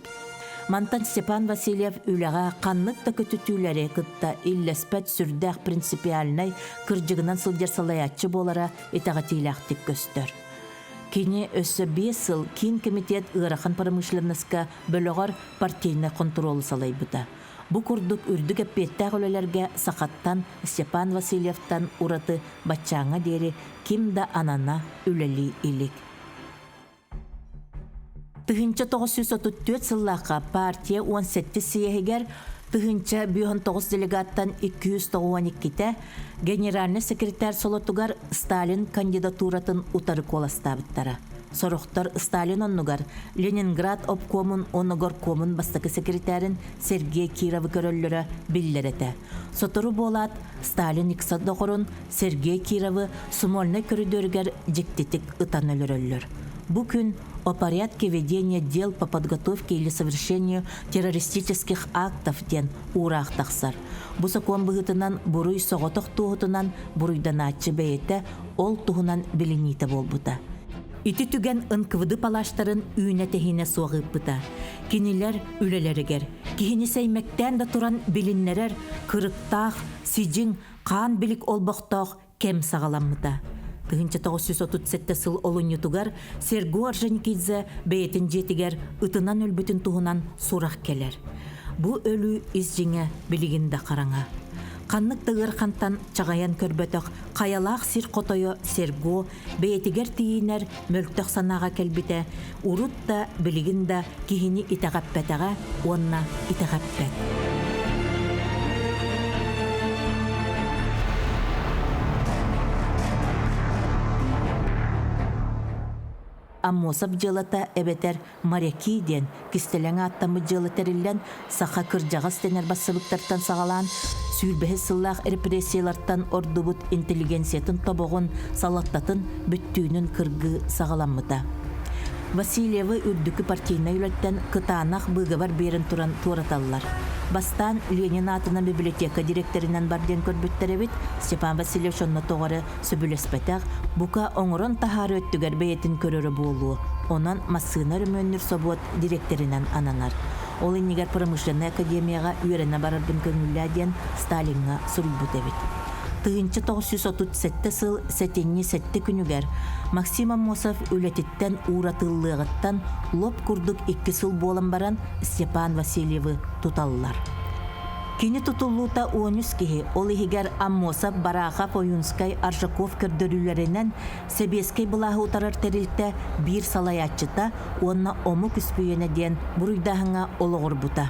Мантан Степан Васильев үлэҕэ ханнык да көтүтүүлэри кытта иллэспэт сүрдээх принципиальнай кырдьыгынан сылдьар салайааччы буолара итэҕэтиилээхтик көстөр. Кини өссө 5 сыл Киин кэмитиэт ыарахан промышленноска бөлөҕөр партийнай хонтуруолу салайбыта. Бу курдук үрдүк эппиэттээх үлэлэргэ сахаттан Степан Васильевтан ураты баччааҥҥа диэри ким да анана үлэлии илик. 1934 сыллаахха партия 17 съеһигэр 1059 делегаттан 292-тэ генеральный секретарь солотугар Сталин кандидатуратын утары куоластаабыттара. Сорохтор Сталин оннугар Ленинград обкомун уонна горкомун бастакы секретарын Сергей Кировы көрөллөрө биллэр этэ. Сотору буолаат, Сталин ыкса доҕорун Сергей Кировы Сумольнай көрүдүөрүгэр дьиктитик ытан өлөрөллөр. Бу күн о порядке ведения дел по подготовке или совершению террористических актов диэн уураах тахсар. Бу сокуон быһыытынан буруй соҕотох туоһутунан буруйданааччы бэйэтэ ол туһунан билиниитэ буолбута. Ити түгэн НКВД палаштарын үүнэ-тэһиинэ суох ыыппыта. Кинилэр үлэлэригэр киһини сэймэктээн да туран билиннэрэр кырыктаах, сидьиҥ, хаан билик олбохтоох кэм саҕаламмыта. 1937 сыл олунньутугар Серго Орджоникидзе бэйэтин дьиэтигэр ытынан өлбүтүн туһунан сурах кэлэр. Бу өлүү ис дьиҥэ билигин да хараҥа. Ханнык да ыарахантан чаҕайан көрбөтөх хайалаах сир хотойо Серго бэйэтигэр тиийинэр мөлтөх санааҕа кэлбитэ урут да, билигин да киһини итэҕэппэтэҕэ уонна итэҕэппэт. Аммосов дьыалата эбэтэр Моряки диэн кистэлэҥ ааттаммыт дьыала тэриллэн, саха кырдьаҕас дэнэр бассабыктартан саҕалаан, сүүрбэһис сыллаах репрессиялартан ордубут интеллигенциятын тобоҕун, салалтатын бүттүүнүн кыргыы саҕаламмыта. Васильевы үрдүкү партийнай үлэттэн кытаанах быыгабар биэрэн туран туораталлар. Бастаан Ленин аатынан библиотека дириэктэринэн бар диэн көрбүттэр эбит, Степан Васильевич онно тоҕо эрэ сөбүлэспэтэх, бука оҥорон таһаарыы өттүгэр бэйэтин көрөрө буолуо, онон массыына өрөмүөннүүр собуот дириэктэринэн ананар. Ол иннигэр промышленнай академияҕа үөрэнэ барарбын көҥүллээ диэн Сталиҥҥа суруйбут эбит. 1937 сыл сэтинньи сэттэ күнүгэр Максим Аммосов үлэтиттэн ууратыллыаҕыттан лоп курдук икки сыл буолан баран Степан Васильевы туталлар. Кини тутуллуута 13 киһи, ол иһигэр Аммосов, Барахов, Ойунскай, Аржаков көрдөрүүлэринэн сэбиэскэй былааһы утарар тэрилтэ биир салайааччыта уонна омук үспүйүөнэ диэн буруйдааһыҥҥа олоҕурбута.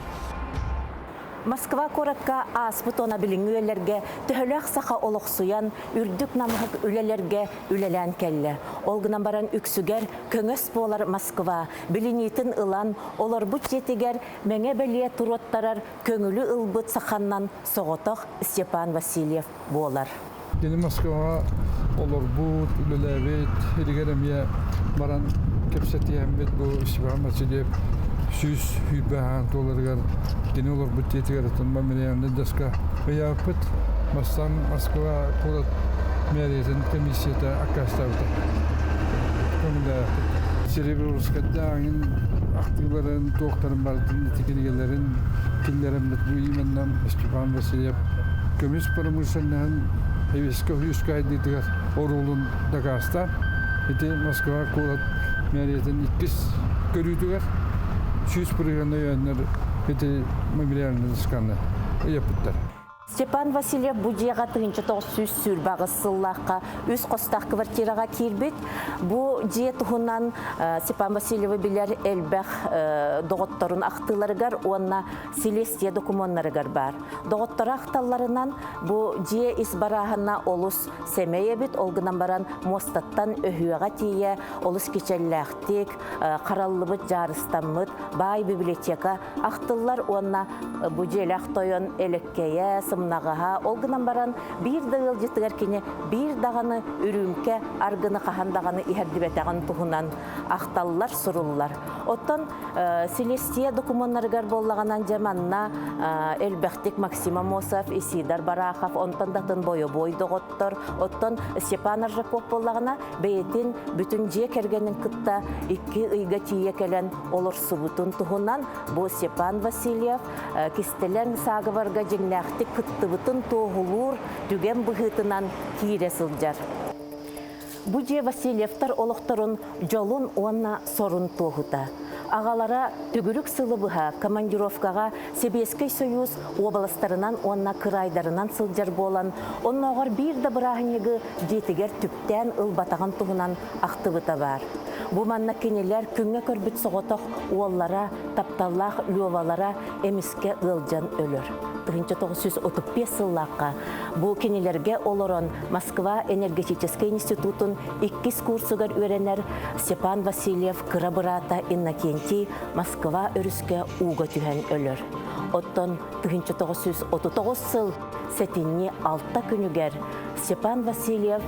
Москва куоракка ааспыт уонна билиҥҥи үйэлэргэ төһөлөөх саха олохсуйан, үрдүк намыһах үлэлэргэ үлэлээн кэллэ. Ол гынан баран үксүгэр көҥөс буолар Москва билиниитин ылан, олорбут дьиэтигэр мэҥэ бэлиэ туруоттарар көҥүлү ылбыт саханнан соҕотох Степан Васильев буолар. Кини Москваҕа олорбут, үлэлээбит, илигэр эмиэ баран кэпсэтиһэммит бу Степан Васильев 120 аан туоларыгар кини олорбут дьиэтигэр ытынма мемориальный доска ыйааппыт. Бастаан Москва куорат мэриятын комиссията аккаастаабыта. Көҥүллээбиппит. Серебровскайдааҕын ахтыыларын, туохтарын барытын ити кинигэлэрин киллэрэммит бу именно Степан Васильев көмүс промышленноһын эбиэскэ үскэ айдыытыгар оруолун дакаастаан ити Москва куорат мэриятын иккис көрүүтүгэр 100% өйөөннөр ити мемориальный досканы ыйаппыттар. Степан Васильев бу дьиэҕэ 1928 сыллаахха үс хостоох квартираҕа киирбит. Бу дьиэ туһунан Степан Васильевы билэр элбэх доҕотторун ахтыыларыгар уонна силиэстийэ докумуоннарыгар баар. Доҕотторо ахталларынан бу дьиэ ис барааһына олус сэмэй эбит, ол гынан баран муостаттан өһүөҕэ тиийэ олус кичэллээхтик хараллыбыт, дьаарыстаммыт баай библиотека ахтыллар уонна бу дьиэлээх тойон элэккэйэ, сымнаҕаһа, ол гынан баран биир да ыалдьытыгар кини биир даҕаны үрүүмкэ аргыны хаһан даҕаны иһэрдибэтэҕин туһунан ахталлар, суруллар. Оттон Селестия докумуоннарыгар буоллаҕынан дьэ манна элбэхтик Максим Амосов, Исидор Барахов, онтон да атын бойобуой доҕоттор, оттон Степан Аржаков буоллаҕына бэйэтин бүтүн дьиэ кэргэнин кытта икки ыйга тиийэ кэлэн олорсубутун туһунан бу Степан Васильев кистэлэҥ саагыбарга дьиҥнээхтик кыттыбытын туоһулуур түгэн быһыытынан киирэ сылдьар. Бу дьиэ Васильевтар олохторун дьолун уонна сорун туоһута. Аҕалара төгүрүк сылы быһа командировкаҕа Сэбиэскэй Союз уобаластарынан уонна кыраайдарынан сылдьар буолан, оннооҕор биир да бырааһынньыгы дьиэтигэр түптээн ылбатаҕын туһунан ахтыбыта баар. Бу манна кинилэр күҥҥэ көрбүт соҕотох уоллара, тапталлаах Левалара эмискэ ыалдьан өлөр. 1935 сыллаахха бу кинилэргэ олорон Москва энергетическэй институтун иккис курсугар үөрэнэр Степан Васильев кыра быраата Иннокентий Москва өрүскэ ууга түһэн өлөр. Оттон 1939 сыл сэтинньи алта күнүгэр Степан Васильев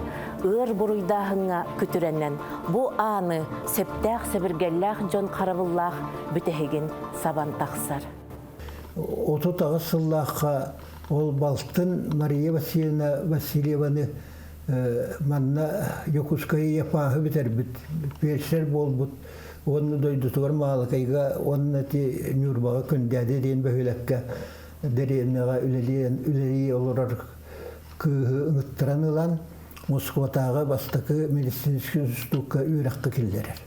ыар буруйдааһыҥҥа күтүрэнэн бу ааны сөптөөх сэбиргэллээх дьон харабыллаах бүтэһигин сабан тахсар. 38 сыллаахха ол балтын Мария Васильевна Васильеваны манна Дьокуускайы Япааһы бүтэрбит, фельдшер буолбут уонна дойдутугар Маалыкайга уонна ити Ньурбаҕа Күндээдэ диэн бөһүөлэккэ дэриэбинэҕэ үлэлии олорор кыыһы ыҥыттаран ылан Москватааҕы бастакы медицинскэй институкка үөрэххэ киллэрэр.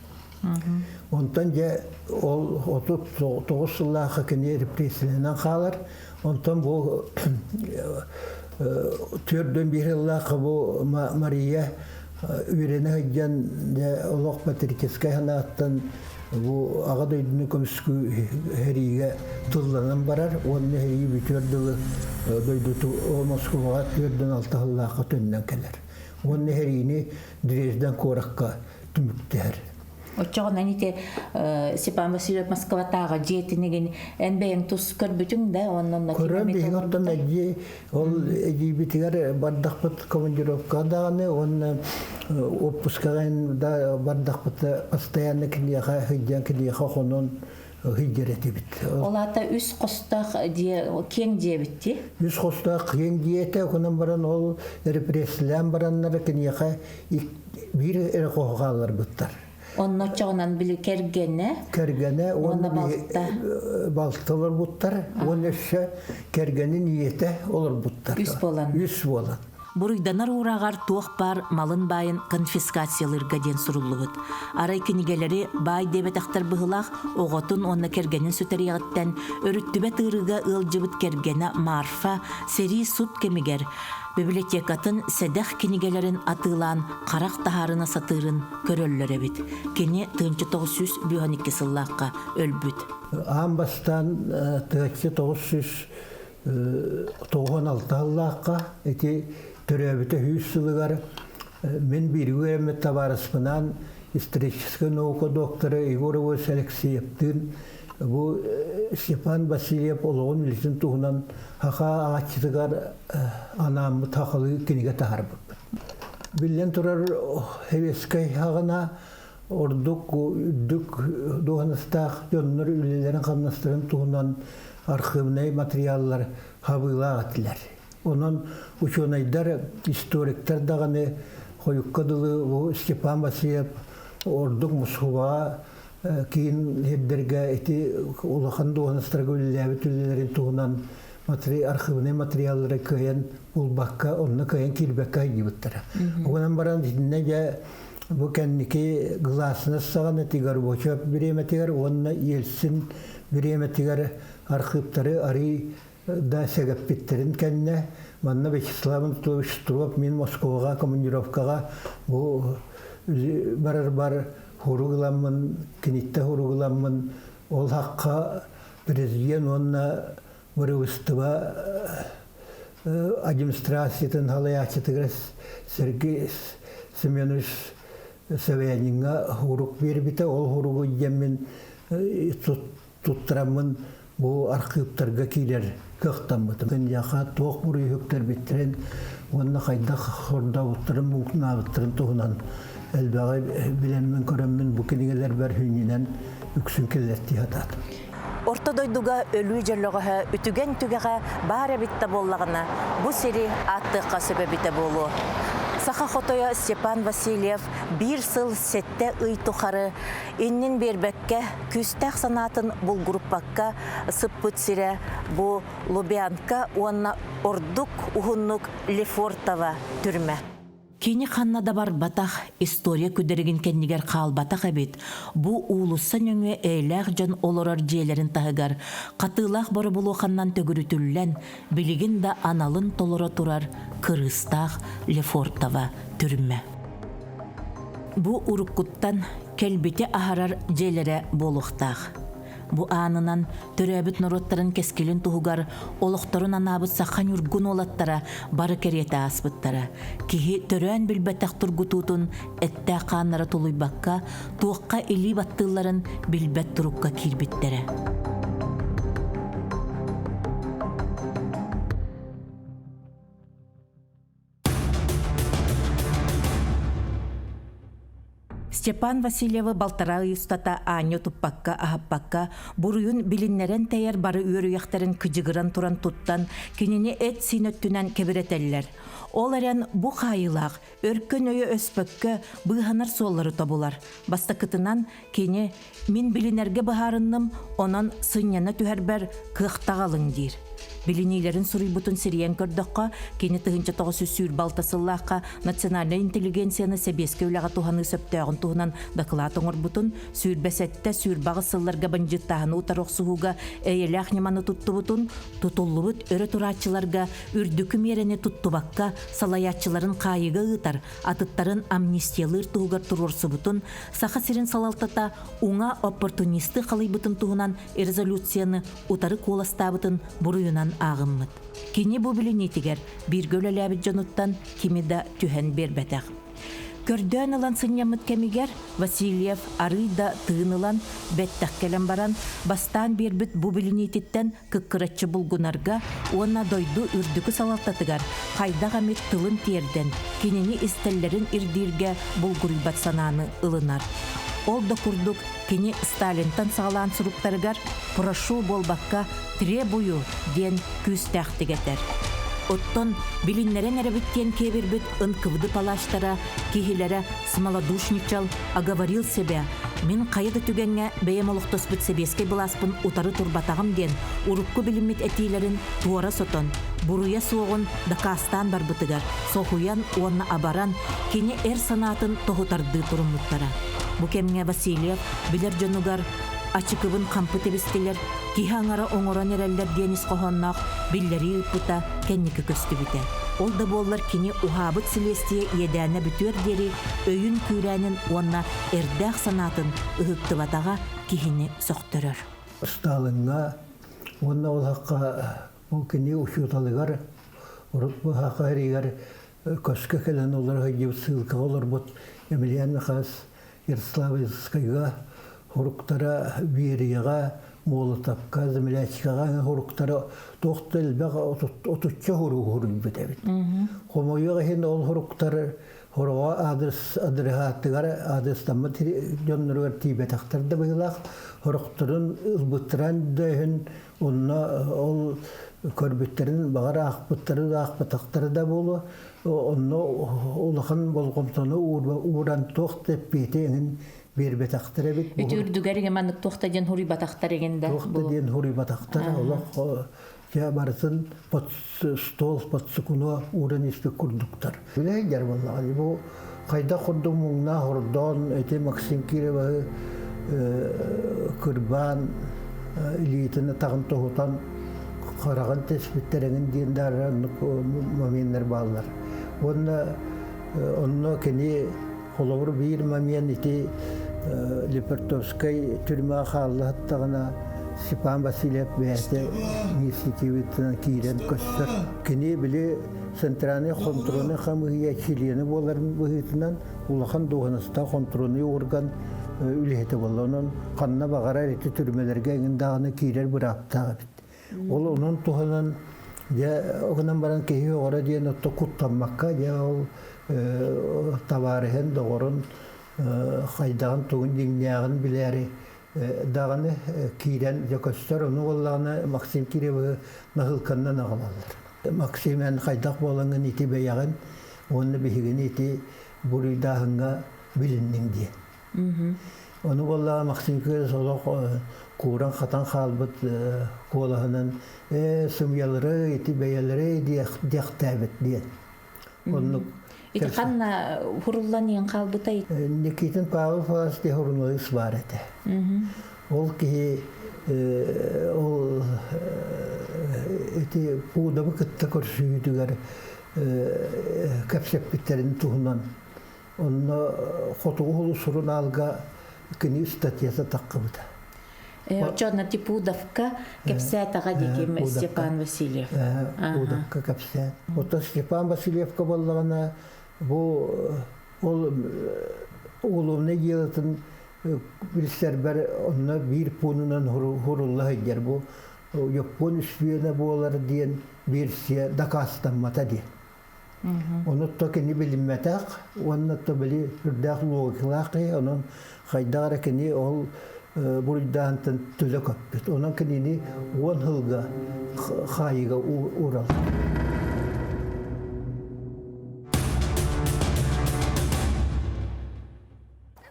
Онтон дьэ ол 39 сыллаахха кини репрессияланан хаалар. Онтон бу төрдөн биир сыллаахха бу Мария үөрэнэ сылдьан дьэ олох патриотическай санааттан бу Аҕа дойдуну көмүскүү сэриигэ тылланан барар уонна сэрии бүтүөр дылы дойдуту Москваҕа 46 сыллаахха төннөн кэлэр. Уонна сэриини Дрезден куоракка түмүктэһэр. Оччоҕунан ити Степан Васильев Москватааҕы дьиэтинигин эн бэйэҥ тус көрбүтүҥ да уонна Көрөн биһиги оттон эдьиий ол эдьиийбитигэр бардахпыт командировкаҕа даҕаны уонна отпускаҕа да бардахпыт постоянно киниэхэ сылдьан киниэхэ хонон сылдьар этибит. Ол аата үс хостоох дьиэ киэҥ дьиэбит дии? Үс хостоох киэҥ дьиэтэ онон баран ол репрессилээн бараннар киниэхэ биир эрэ хоһу хаалларбыттар. Онно оччоҕунан били кэргэнэ кэргэнэ уонна балта балта олорбуттар уонна өссө кэргэнин ийэтэ олорбуттар. Үс буолан. Үс буолан. Буруйданар уурааҕар туох баар малын баайын конфискациялыырга диэн суруллубут. Арай кинигэлэри баай диэбэтэхтэр быһылаах оҕотун уонна кэргэнин сүтэриэҕиттэн өрүттүбэт ыарыыга ыалдьыбыт кэргэнэ Марфа сэрии сут кэмигэр библиотекатын сэдэх кинигэлэрин атыылаан харах таһаарына сатыырын көрөллөр эбит. Кини 1952 сыллаахха өлбүт. Аан бастаан 1996 сыллаахха ити төрөөбүтэ сүүс сылыгар мин бииргэ үөрэммит табаарыспынаан историческай наука доктора Егор Иванович Алексеевтыын бу Степан Васильев олоҕун үлэтин туһунан саха ааччытыгар анааммыт сахалыы кинигэ таһаарбыппыт. Биллэн турар, сэбиэскэй саҕана ордук үрдүк дуоһунастаах дьоннор үлэлэрин-хамнастарын туһунан архивнай материаллар хабыылаах этилэр. Онон учуонайдар, историктар даҕаны хойукка дылы бу Степан Васильев ордук Москваҕа киин сирдэргэ ити улахан дуоһунастарга үлэлээбит үлэлэрин туһунан архивнай материаллары кыайан булбакка, онно кыайан киирбэккэ сылдьыбыттара. Онон баран итиннэ дьэ бу кэнники гласность саҕана Горбачев бириэмэтигэр уонна Ельцин бириэмэтигэр архыыптары арый да сэгэппиттэрин кэннэ манна Вячеслав Анатольевич Стров мин Москваҕа командировкаҕа бу барар бар хуругуламмын киниттэ хуругуламмын ол хакка президент уонна бырабыстыба администрациятын халайааччытыгар Сергей Семенович Собяниҥҥа хурук биэрбитэ. Ол хуругу дьэммин туттараммын бу архыыптарга киирэр кыахтаммытым. Киниэхэ туох буруйуһуктарбиттэрин уонна хайдах хордообуттарын, муҥнаабыттарын туһунан элбэҕи билэммин көрөммүн бу кинигэлэрбэр хүнньүнэн үксүн киллэртии сатаатым. Орто дойдуга өлүү дьөллөҕөһө үтүгэн түгэҕэ баар эбит да буоллаҕына, бу сири ааттыахха сөп эбитэ буолуо. Саха хотойо Степан Васильев биир сыл сэттэ ый тухары иннин биэрбэккэ, күүстээх санаатын булгуруппакка сыппыт сирэ бу Лубянка уонна ордук уһуннук Лефортово түрмэ. Кини ханна да барбатах, история күдэригин кэннигэр хаалбатах эбит. Бу уулусса нөҥүө эйэлээх дьон олорор дьиэлэрин таһыгар хатыылаах боробулуоханнан төгүрүтүллэн, билигин да аналын толоро турар кырыыстаах Лефортово түрмэ. Бу уруккуттан кэлбити аһарар дьиэлэрэ буолуохтаах. Бу аанынан төрөөбүт норуоттарын кэскилин туһугар олохторун анаабыт саха ньургун уолаттара бары кэриэтэ ааспыттара. Киһи төрөөн билбэтэх тургутуутун эттээх хааннара тулуйбакка, туохха илии баттыылларын билбэт турукка киирбиттэрэ. Степан Васильевы балтараа ый устата аанньа туппакка, аһаппакка, буруйун билиннэрэн тэйэр бары үөрүйэхтэрин кыдьыгыран туран туттан, кинини эт-сиин өттүнэн кэбирэтэллэр. Ол эрэн бу хаайыылаах өркөн өйө өспөккө быыһанар суоллары тобулар. Бастакытынан, кини «Мин билинэргэ быһаарынным, онон сынньана түһэрбэр кыахтаҕалыҥ» диир. Билиниилэрин суруйбутун сирийэн көрдөххө, кини 1926 сыллаахха национальнай интеллигенцияны сэбиэскэй үлэҕэ туһаныы сөптөөҕүн туһунан дакылаат оҥорбутун, 27-28 сылларга бандьыыттааһыны утары охсуһууга эйэлээх ньыманы туттубутун, тутуллубут өрө турааччыларга үрдүкү миэрэни туттубакка салайааччыларын хаайыыга ыытар, атыттарын амнистиялыыр туһугар туруорсубутун, Саха сирин салалтата уҥа оппортунисты халыйбытын туһунан резолюцияны утары куоластаабытын буруйунан ааҕыммыт. Кини бу билиниитигэр бииргэ үлэлээбит дьонуттан кими да түһэн биэрбэтэх. Көрдөөн ылан сынньаммыт кэмигэр Васильев арыый да тыын ылан, бэттэх кэлэн баран, бастаан биэрбит бу билиниититтэн кыккыраччы булгунарга уонна дойду үрдүкү салалтатыгар хайдах эмит тылын тиэрдэн, кинини истэллэрин ирдииргэ булгуруйбат санааны ылынар. Ол да курдук кини Сталинтан саҕалаан суруктарыгар «прошу» буолбакка «требую» диэн күүстээхтик этэр. Оттон билиннэрэн эрэбит диэн киэбирбит НКВД палачтара киһилэрэ смолодушничал, оговорил себя, мин хайа да түгэҥҥэ бэйэм олохтоспут сэбиэскэй былааспын утары турбатаҕым диэн урукку билиммит этиилэрин туора сотон, буруйа суоҕун дакаастаан барбытыгар соһуйан уонна абаран, кини эр санаатын тоһутардыы туруммуттара. Бу кэмҥэ Васильев билэр дьонугар ачыкыбын хампы тэбистилэр, киһи аҥара оҥорон эрэллэр диэн ис хоһоонноох биллэрии ыыппыта кэнники көстүбүтэ. Ол да буоллар кини уһаабыт силиэстийэ иэдээнэ бүтүөр диэри өйүн күүрээнин уонна эрдээх санаатын ыһыктыбатаҕа киһини сөхтөрөр. Сталиҥҥа уонна ол хакка бу кини учууталыгар урут бу хака эригэр көскө кэлэн олоро сылдьыбыт ссылкаҕа олорбут Емельян Михайлович Ярославскайга хоруктара Берияҕа, Молотовка, Землячкаҕа хоруктара туох да элбэх отучча хоругу хоруйбут эбит. Хомойуох иһин ол хоруктар хороҕо адрес адреһааттыгар адрестаммыт дьонноругар тиийбэтэхтэр да быһыылаах хорохторун ылбыттаран да иһин онно ол көрбүттэрин баҕар аахпыттары аахпатахтара да буолуо онно улахан болҕомтону ууран туох да эппиэти эҥин биэрбэтэхтэр эбит. Ити үрдүгэр иҥэ маннык туох да диэн хуруйбатахтар игин да. Туох да диэн хуруйбатахтар олох дьэ барытын под стол под сукуно ууран испит курдуктар. Билэ дьар буоллаҕа бу хайдах курдук муҥнаах ордоон ити Максим Кировы кырбаан илиитин атаҕын тоһутан хараҕын тэспиттэрэҥин диэн даарар оннук моменнар бааллар. Уонна онно кини холобур биир момент ити Лепертовскай түрмэҕэ хааллаһыттаҕына Степан Васильев бэйэтэ инициативатынан киирэн көстөр. Кини били центральный хонтуруонай хамыыһыйа чилиэнэ буоларын быһыытынан улахан дуоһунастаах хонтуруонай орган үлэһитэ буолла. Онон ханна баҕарар ити түрмэлэргэ эҥин даҕаны киирэр бырааптаах эбит. Ол онон туһанан дьэ гынан баран киһи оҕоро диэн отто куттаммакка дьэ ол табаарыһын, доҕорун хайдаҕын тугун дьиҥнээҕин билээри даҕаны киирэн дьэ көстөр. Ону буоллаҕына Максим Кирилловы наһыылканнан аҕалаллар. Максим эн хайдах буолаҥҥын ити бэйэҕин уонна биһигини ити буруйдааһыҥҥа билинниҥ диэн. Ону буоллаҕа Максим Кириллович олох кууран-хатан хаалбыт куолаһынан ээ сымыйалары ити бэйэлэрэ диэхтээбит диэн. Оннук Ити ханна хуруллан иэн хаалбытай? Никитин Павел Фаласти суруналыыс баар этэ. Ол киһи ол ити Пудовы кытта көрсүһүүтүгэр кэпсэппиттэрин туһунан. Онно Хотугу Улус сурунаалга кини статьята таххыбыта. Оччоҕуна Типудовка кэпсээтэҕэ дии Степан Васильев. Пудовка кэпсээн. Оттон Степан Васильевка буоллаҕына бу ол уголовнай дьыалатын билсэрбэр онно биир пуунунан хурулла сылдьар бу Япон үспүөнэ буолар диэн версия дакаастаммата диэн. Ону то кини билиммэтэх уонна то били үрдээх логикалаах киһи, онон хайдах эрэ кини ол буруйдаантан төлө көппүт. Онон кинини уон сылга хаайыыга уурал.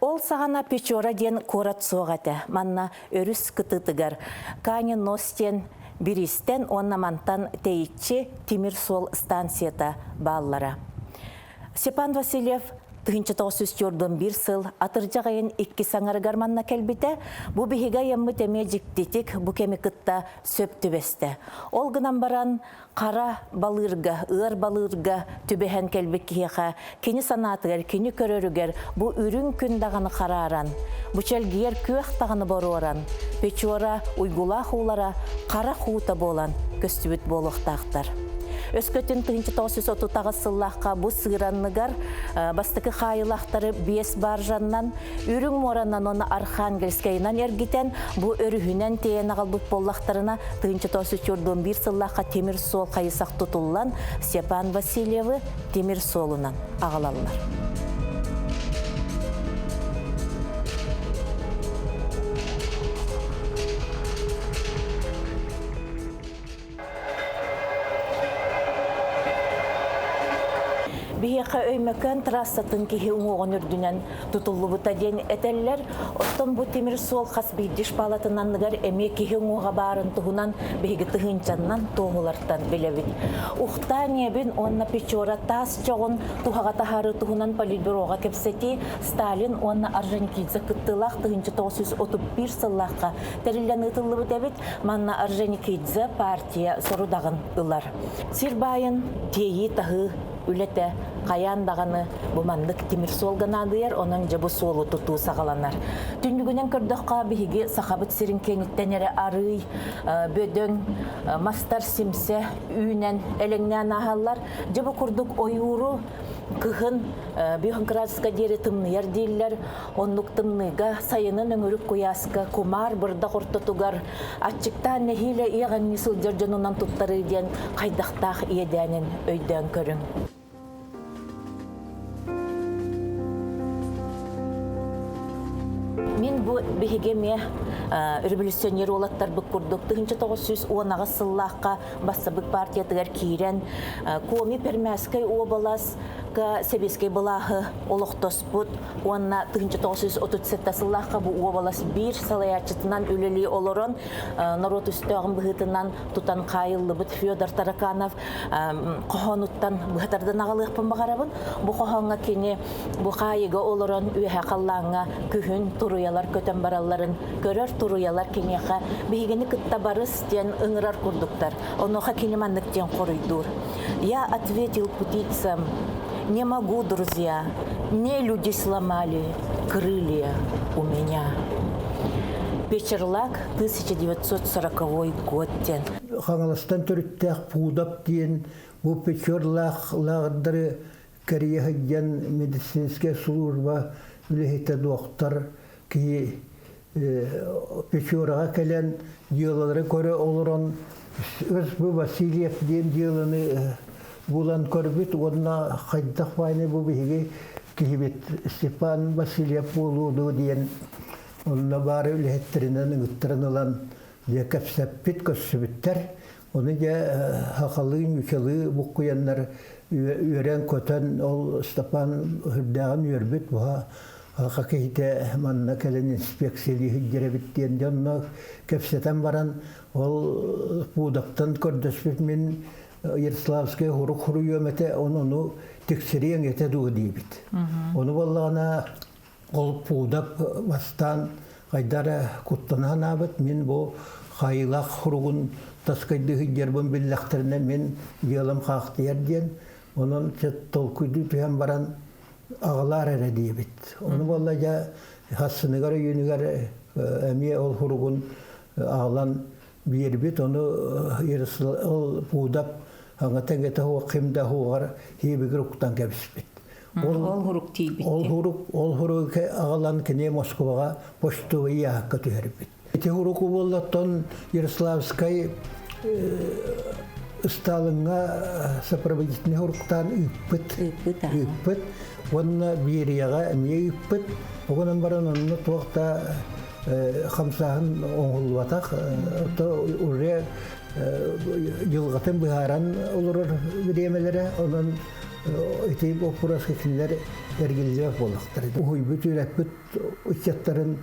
Ол саҕана Печора диэн куорат суох этэ. Манна өрүс кытыытыгар Канин Нос диэн бириистэн уонна мантан тэйиччи тимир суол станцията бааллара. Степан Васильев 1941 сыл атырдьах ыйын иккис аҥарыгар манна кэлбитэ. Бу биһиги айаммыт эмиэ дьиктитик бу кэми кытта сөп түбэстэ. Ол гынан баран хара балыырга, ыар балыырга түбэһэн кэлбит киһиэхэ кини санаатыгар, кини көрөрүгэр бу үрүҥ күн даҕаны харааран, бу чэлгийэр күөх даҕаны боруоран, Печора уйгулаах уулара хара хуута буолан көстүбүт буолуохтаахтар. Өскөтүн 1938 сыллаахха бу сыыранныгар бастакы хаайылаахтары биэс баржаннан Үрүҥ муоранан уонна Архангельскайынан эргитэн, бу өрүһүнэн тиэйэн аҕалбыт буоллахтарына, 1941 сыллаахха тимир суол хайысах тутуллан, Степан Васильевы тимир суолунан аҕалаллар. Биһиэхэ Өймөкөөн трассатын киһи уҥуоҕун үрдүнэн тутуллубута диэн этэллэр. Оттон бу тимир суол хас биирдии шпалатын анныгар эмиэ киһи уҥуоҕа баарын туһунан биһиги тыһыынчаннан туоһулартан билэбит. Ухтаа ньиэбин уонна Печора таас чоҕун туһаҕа таһаарыы туһунан политбюроҕа кэпсэтии Сталин уонна Орджоникидзе кыттыылаах 1931 сыллаахха тэриллэн ыытыллыбыт эбит. Манна Орджоникидзе партия сорудаҕын ылар. Сир баайын тиэйии-таһыы үлэтэ хайаан даҕаны бу маннык тимир суолга наадыйар, онон дьэ бу суолу тутуу саҕаланар. Түннүгүнэн көрдөххө, биһиги Сахабыт сирин киэниттэн эрэ арыый бөдөҥ мастар симсэ үүнэн элэҥнээн ааһаллар. Дьэ бу курдук ойууру кыһын Бюхенкратска диэри тымныйар дииллэр. Оннук тымныыга, сайынын өҥүрүк куйааска, кумаар бырдах ортотугар аччыктаан нэһиилэ иэҕэҥнии сылдьар дьонунан туттарыы диэн хайдахтаах иэдээнин өйдөөн көрүҥ. Мин бу биһиги эмиэ революционер уолаттарбыт курдук 1918 сыллаахха бассабык партиятыгар киирэн Коми Пермяскай уобалас сэбиэскэй былааһы олохтоспут уонна 1937 сыллаахха бу уобалас биир салайааччытынан үлэлии олорон норуот өстөөҕүн быһыытынан тутан хаайыллыбыт Федор Тараканов хоһоонуттан быһатардан аҕалыахпын баҕарабын. Бу хоһооҥҥо кини бу хаайыга олорон үөһэ халлааҥҥа күһүн туруйалар көтөн баралларын көрөр туруйалар киниэхэ биһигини кытта барыс диэн ыҥырар курдуктар. Онуоха кини маннык диэн хоруйдуур. Я ответил птицам, не могу, друзья, не люди сломали крылья у меня. Печерлак, 1940 год диэн. Хаҥаластан төрүттээх Пуудап диэн бу Печорлаах лааҕырдары кэрийэ сылдьан медицинскэй служба үлэһитэ дуоктар киһи Печораҕа кэлэн дьыалалары көрө олорон Ыс-бу Васильев диэн дьыаланы булан көрбүт уонна хайдах баайны бу биһиги киһибит Степан Васильев буолуо дуо диэн онно баары үлэһиттэринэн ыҥыттаран ылан дьэ кэпсэппит, көрсүбүттэр. Ону дьэ сахалыы, ньучалыы буккуйаннар үөрэн-көтөн ол Степан үрдээҕин үөрбүт буһа Саха киһитэ манна кэлэн инспекциялыы сылдьар эбит диэн дьонно кэпсэтэн баран ол Пудовтан көрдөспүт мин Ярославскай хурук хуруйуом этэ, ону тиксэриэҥ этэ дуо диэбит. Ону буоллаҕына ол Пудов бастаан хайда эрэ куттана санаабыт, мин бу хайылаах хуругун таскайдыы сылдьарбын биллэхтэринэ мин дьыалам хаахтыйар диэн, онон толкуйдуу түһэн баран. аҕалаар эрэ диэбит. Ону буолла дьэ хассыныгар өйүүнүгэр эмиэ ол хуругун аҕалан биэрбит. Ону ол Пуудап аҥата хуох ким да хуоҕар хиибигир уктан кэбиспит. Ол хурук тиийбит. Ол хурук ол хурук аҕалан кини Москваҕа почтовый яһакка түһэрбит. Ити хуруку буоллаттан Ярославскай Ыстаалыҥҥа сопроводительный хуруктаан ыыппыт. Ыыппыт. Уонна Берияҕа эмиэ ыыппыт. Оҕунан баран онно туох да хамсааһын оҥоһуллубатах. То уже дьылҕатын быһааран олорор бириэмэлэрэ. Онон ити боппуруоска кинилэр эргиллибэт буоллахтар. Уһуйбут үөрэппит ыччаттарын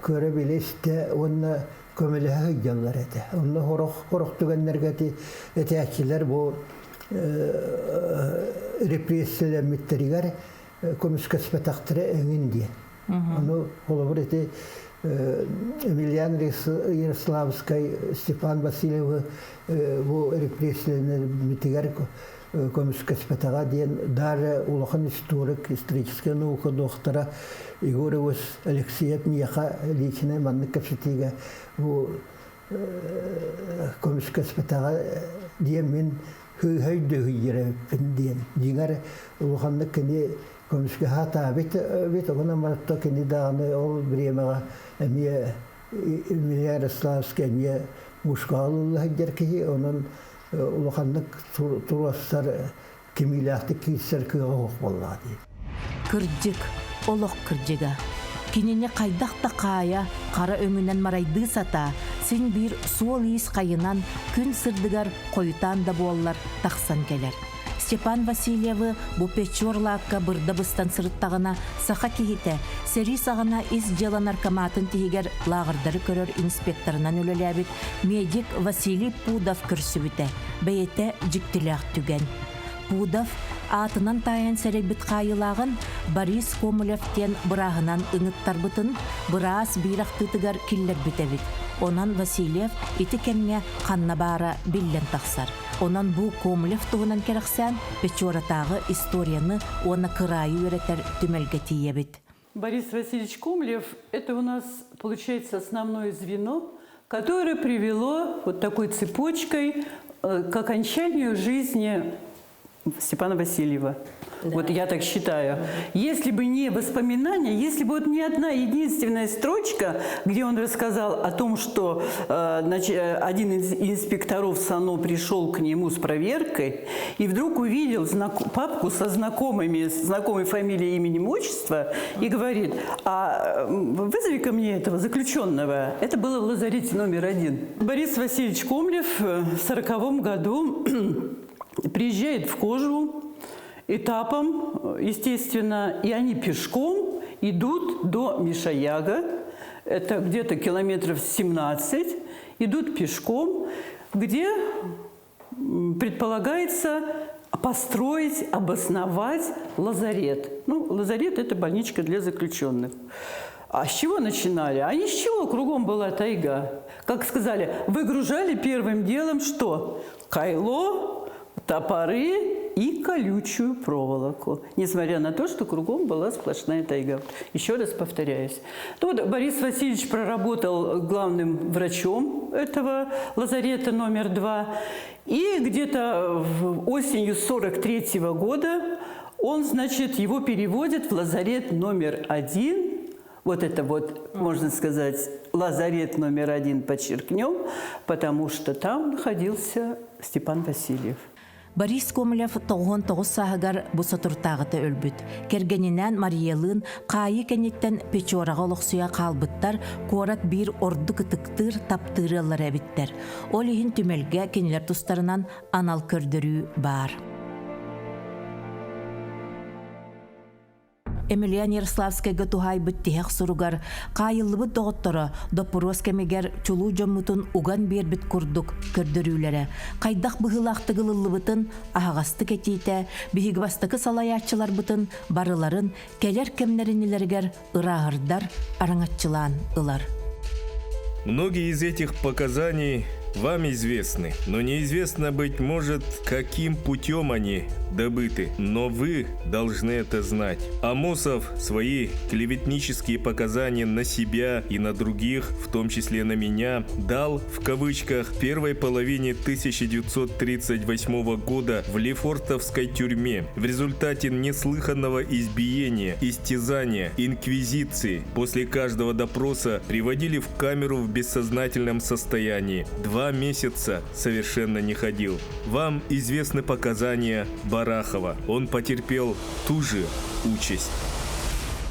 көрө-билэ истэ уонна көмөлөһө сылдьаллар этэ. Онно сорох сорох түгэннэргэ ити этээччилэр бу репрессиялэммиттэригэр көмүскэспэтэхтэрэ эҥин диэн. Ону холобур ити Емельян Ярославскай Степан Васильевы бу репрессиялэммитигэр көмүскэспэтэҕэ диэн даже улахан историк, историческая наука доктора Егор Иванович Алексеев миэхэ личинэй маннык кэпсэтиигэ бу көмүскэспэтэҕэ диэн мин хыыһа өйдөһүйдэрбин диэн дьиҥэр улаханнык кини көмүскэһэ сатаабыт эбит онон барытта кини даҕаны ол бириэмэҕэ эмиэ Емельян Ярославский эмиэ мушкаҕа ылылла сылдьар киһи онон улаханнык туруорсар кимиилээхтик киирсэр кыаҕа суох буоллаҕа дии. Кырдьык, олох кырдьыга. Кинини хайдах да хаайа, хара өҥүнэн марайдыы сатаа, син биир суол-иис хайынан күн сырдыгар хойутаан да буоллар тахсан кэлэр. Степан Васильевы бу Печор лаакка бырда быстан сырыттаҕына саха киһитэ сэрии саҕана ис дьыала наркоматын тиһигэр лааҕырдары көрөр инспекторынан үлэлээбит медик Василий Пудов көрсүбүтэ бэйэтэ дьиктилээх түгэн. Пудов аатынан таайан сэрэйбит хаайыылааҕын Борис Комлев диэн бырааһынан ыҥыттарбытын быраас биир ахтыытыгар киллэрбит эбит. Онон Васильев ити кэмҥэ ханна баара биллэн тахсар. Онон бу Комлев туһунан кэрэхсээн Печоратааҕы историяны уонна кыраайы үөрэтэр түмэлгэ тиийэбит. Борис Васильевич Комлев – это у нас, получается, основное звено, которое привело вот такой цепочкой к окончанию жизни Степана Васильева. Да. Вот я так считаю. Если бы не воспоминания, если бы вот не одна единственная строчка, где он рассказал о том, что значит, один из инспекторов САНО пришел к нему с проверкой и вдруг увидел папку со знакомыми, знакомой фамилией, именем, отчества и говорит, а вызови ко мне этого заключенного. Это было в лазарете номер 1. Борис Васильевич Комлев в 1940 году приезжает в Кожву этапом, естественно, и они пешком идут до Мишаяга, это где-то километров 17, идут пешком, где предполагается построить, обосновать лазарет. Ну, лазарет – это больничка для заключенных. А с чего начинали? А ни с чего, кругом была тайга. Как сказали, выгружали первым делом что? Кайло, топоры и колючую проволоку. Несмотря на то, что кругом была сплошная тайга. Еще раз повторяюсь. Тут Борис Васильевич проработал главным врачом этого лазарета номер 2. И где-то осенью 43 года он, значит, его переводит в лазарет номер 1. Вот это вот, можно сказать, лазарет номер 1 подчеркнем, потому что там находился Степан Васильев. Борис Комлев 99 сааһыгар бу соторутааҕыта өлбүт. Кэргэнинээн Мариялыын хаайыы кэнниттэн Печораҕа олохсуйа хаалбыттар, куорат биир ордук ытыктыыр, таптыыр ыаллара эбиттэр. Ол иһин түмэлгэ кинилэр тустарынан анал көрдөрүү баар. Емельян Ярославскайга туһаайбыт тиһэх суругар хаайыллыбыт доҕотторо доппуруос кэмигэр чулуу дьоммутун уган биэрбит курдук көрдөрүүлэрэ хайдах быһыылаахтык ылыллыбытын аһаҕастык этиитэ биһиги бастакы салайааччыларбытын барыларын кэлэр кэмнэринилэригэр ырааһырдар араҥаччылаан ылар. Многие из этих показаний вам известны, но неизвестно, быть может, каким путем они добыты. Но вы должны это знать. Амосов свои клеветнические показания на себя и на других, в том числе на меня, дал, в кавычках, первой половине 1938 года в Лефортовской тюрьме в результате неслыханного избиения, истязания, инквизиции. После каждого допроса приводили в камеру в бессознательном состоянии. Два месяца совершенно не ходил. Вам известны показания Барахова. Он потерпел ту же участь.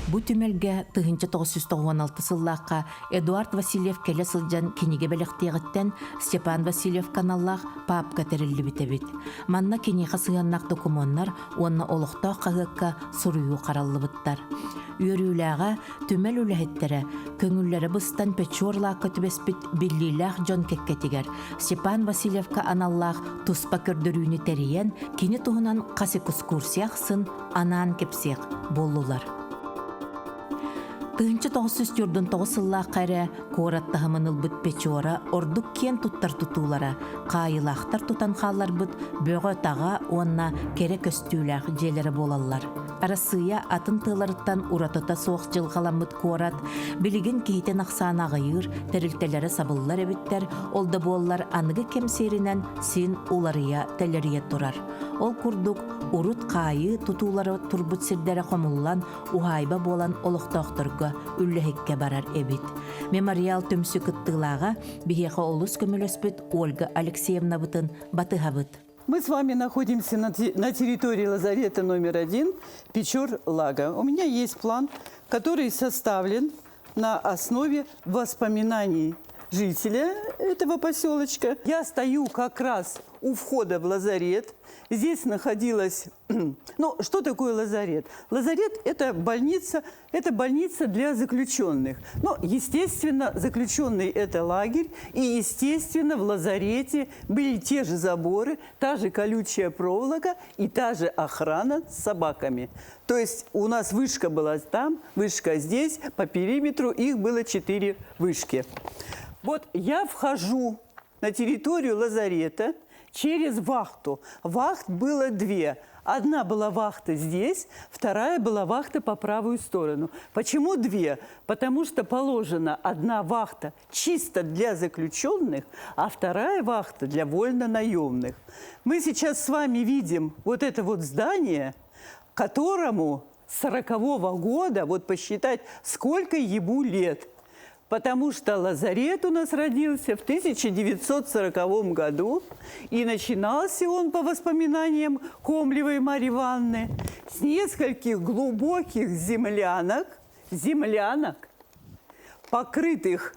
Бу түмэлгэ 1996 сыллаахха Эдуард Васильев кэлэ сылдьан кинигэ бэлэхтиэҕиттэн Степан Васильев каналлаах паапка тэриллибит эбит. Манна киниэхэ сыһыаннаах докумуоннар уонна олохтоох хаһыакка суруйуу хараллыбыттар. Үөрүүлээҕэ түмэл үлэһиттэрэ көҥүллэрэ быстан Печор лаакка түбэспит биллиилээх дьон кэккэтигэр Степан Васильевка аналлаах туспа көрдөрүүнү тэрийэн, кини туһунан хас экскурсия ахсын анаан кэпсиэх буоллулар. 1949 сыллаахха эрэ куорат таһымын ылбыт Печора ордук киэн туттар тутуулара хаайыылаахтар тутан хаалларбыт бөҕө-таҕа уонна кэрэ көстүүлээх дьиэлэрэ буолаллар. Арассыыйа атын тыаларыттан уратыта суох дьылҕаламмыт куорат билигин киһитин ахсаана аҕыйыыр, тэрилтэлэрэ сабыллар эбиттэр, ол да буоллар аныгы кэм сиэринэн син уларыйа-тэлэрийэ турар. Ол курдук, урут хаайыы тутуулара турбут сирдэрэ хомуллан, уһаайба буолан олохтоохторго үллэһиккэ барар эбит. Мемориал түмсүү кыттыылааҕа биһиэхэ олус көмөлөспүт Ольга Алексеевнабытын батыһабыт. Мы с вами находимся на территории лазарета номер один Печор-Лага. У меня есть план, который составлен на основе воспоминаний жителя этого поселочка. Я стою как раз у входа в лазарет. Здесь находилась... Ну, что такое лазарет? Лазарет – это больница, это больница для заключенных. Но, естественно, заключенный – это лагерь. И, естественно, в лазарете были те же заборы, та же колючая проволока и та же охрана с собаками. То есть у нас вышка была там, вышка здесь, по периметру их было четыре вышки. Вот я вхожу на территорию лазарета через вахту. Вахт было две. Одна была вахта здесь, вторая была вахта по правую сторону. Почему две? Потому что положена одна вахта чисто для заключенных, а вторая вахта для вольно-наемных. Мы сейчас с вами видим вот это вот здание, которому с 40 года, вот посчитать, сколько ему лет – потому что лазарет у нас родился в 1940 году, и начинался он, по воспоминаниям Комлевой Марьи Ивановны, с нескольких глубоких землянок, землянок, покрытых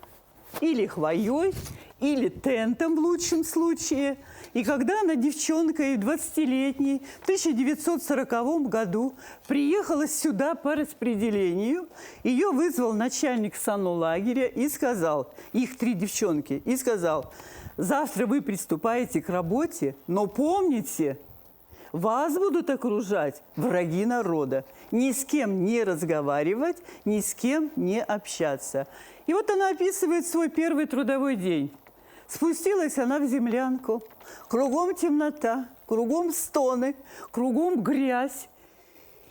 или хвоей, или тентом в лучшем случае. И когда она девчонкой 20-летней в 1940 году приехала сюда по распределению, ее вызвал начальник санлагеря и сказал, их три девчонки, и сказал, завтра вы приступаете к работе, но помните, вас будут окружать враги народа. Ни с кем не разговаривать, ни с кем не общаться. И вот она описывает свой первый трудовой день. Спустилась она в землянку. Кругом темнота, кругом стоны, кругом грязь.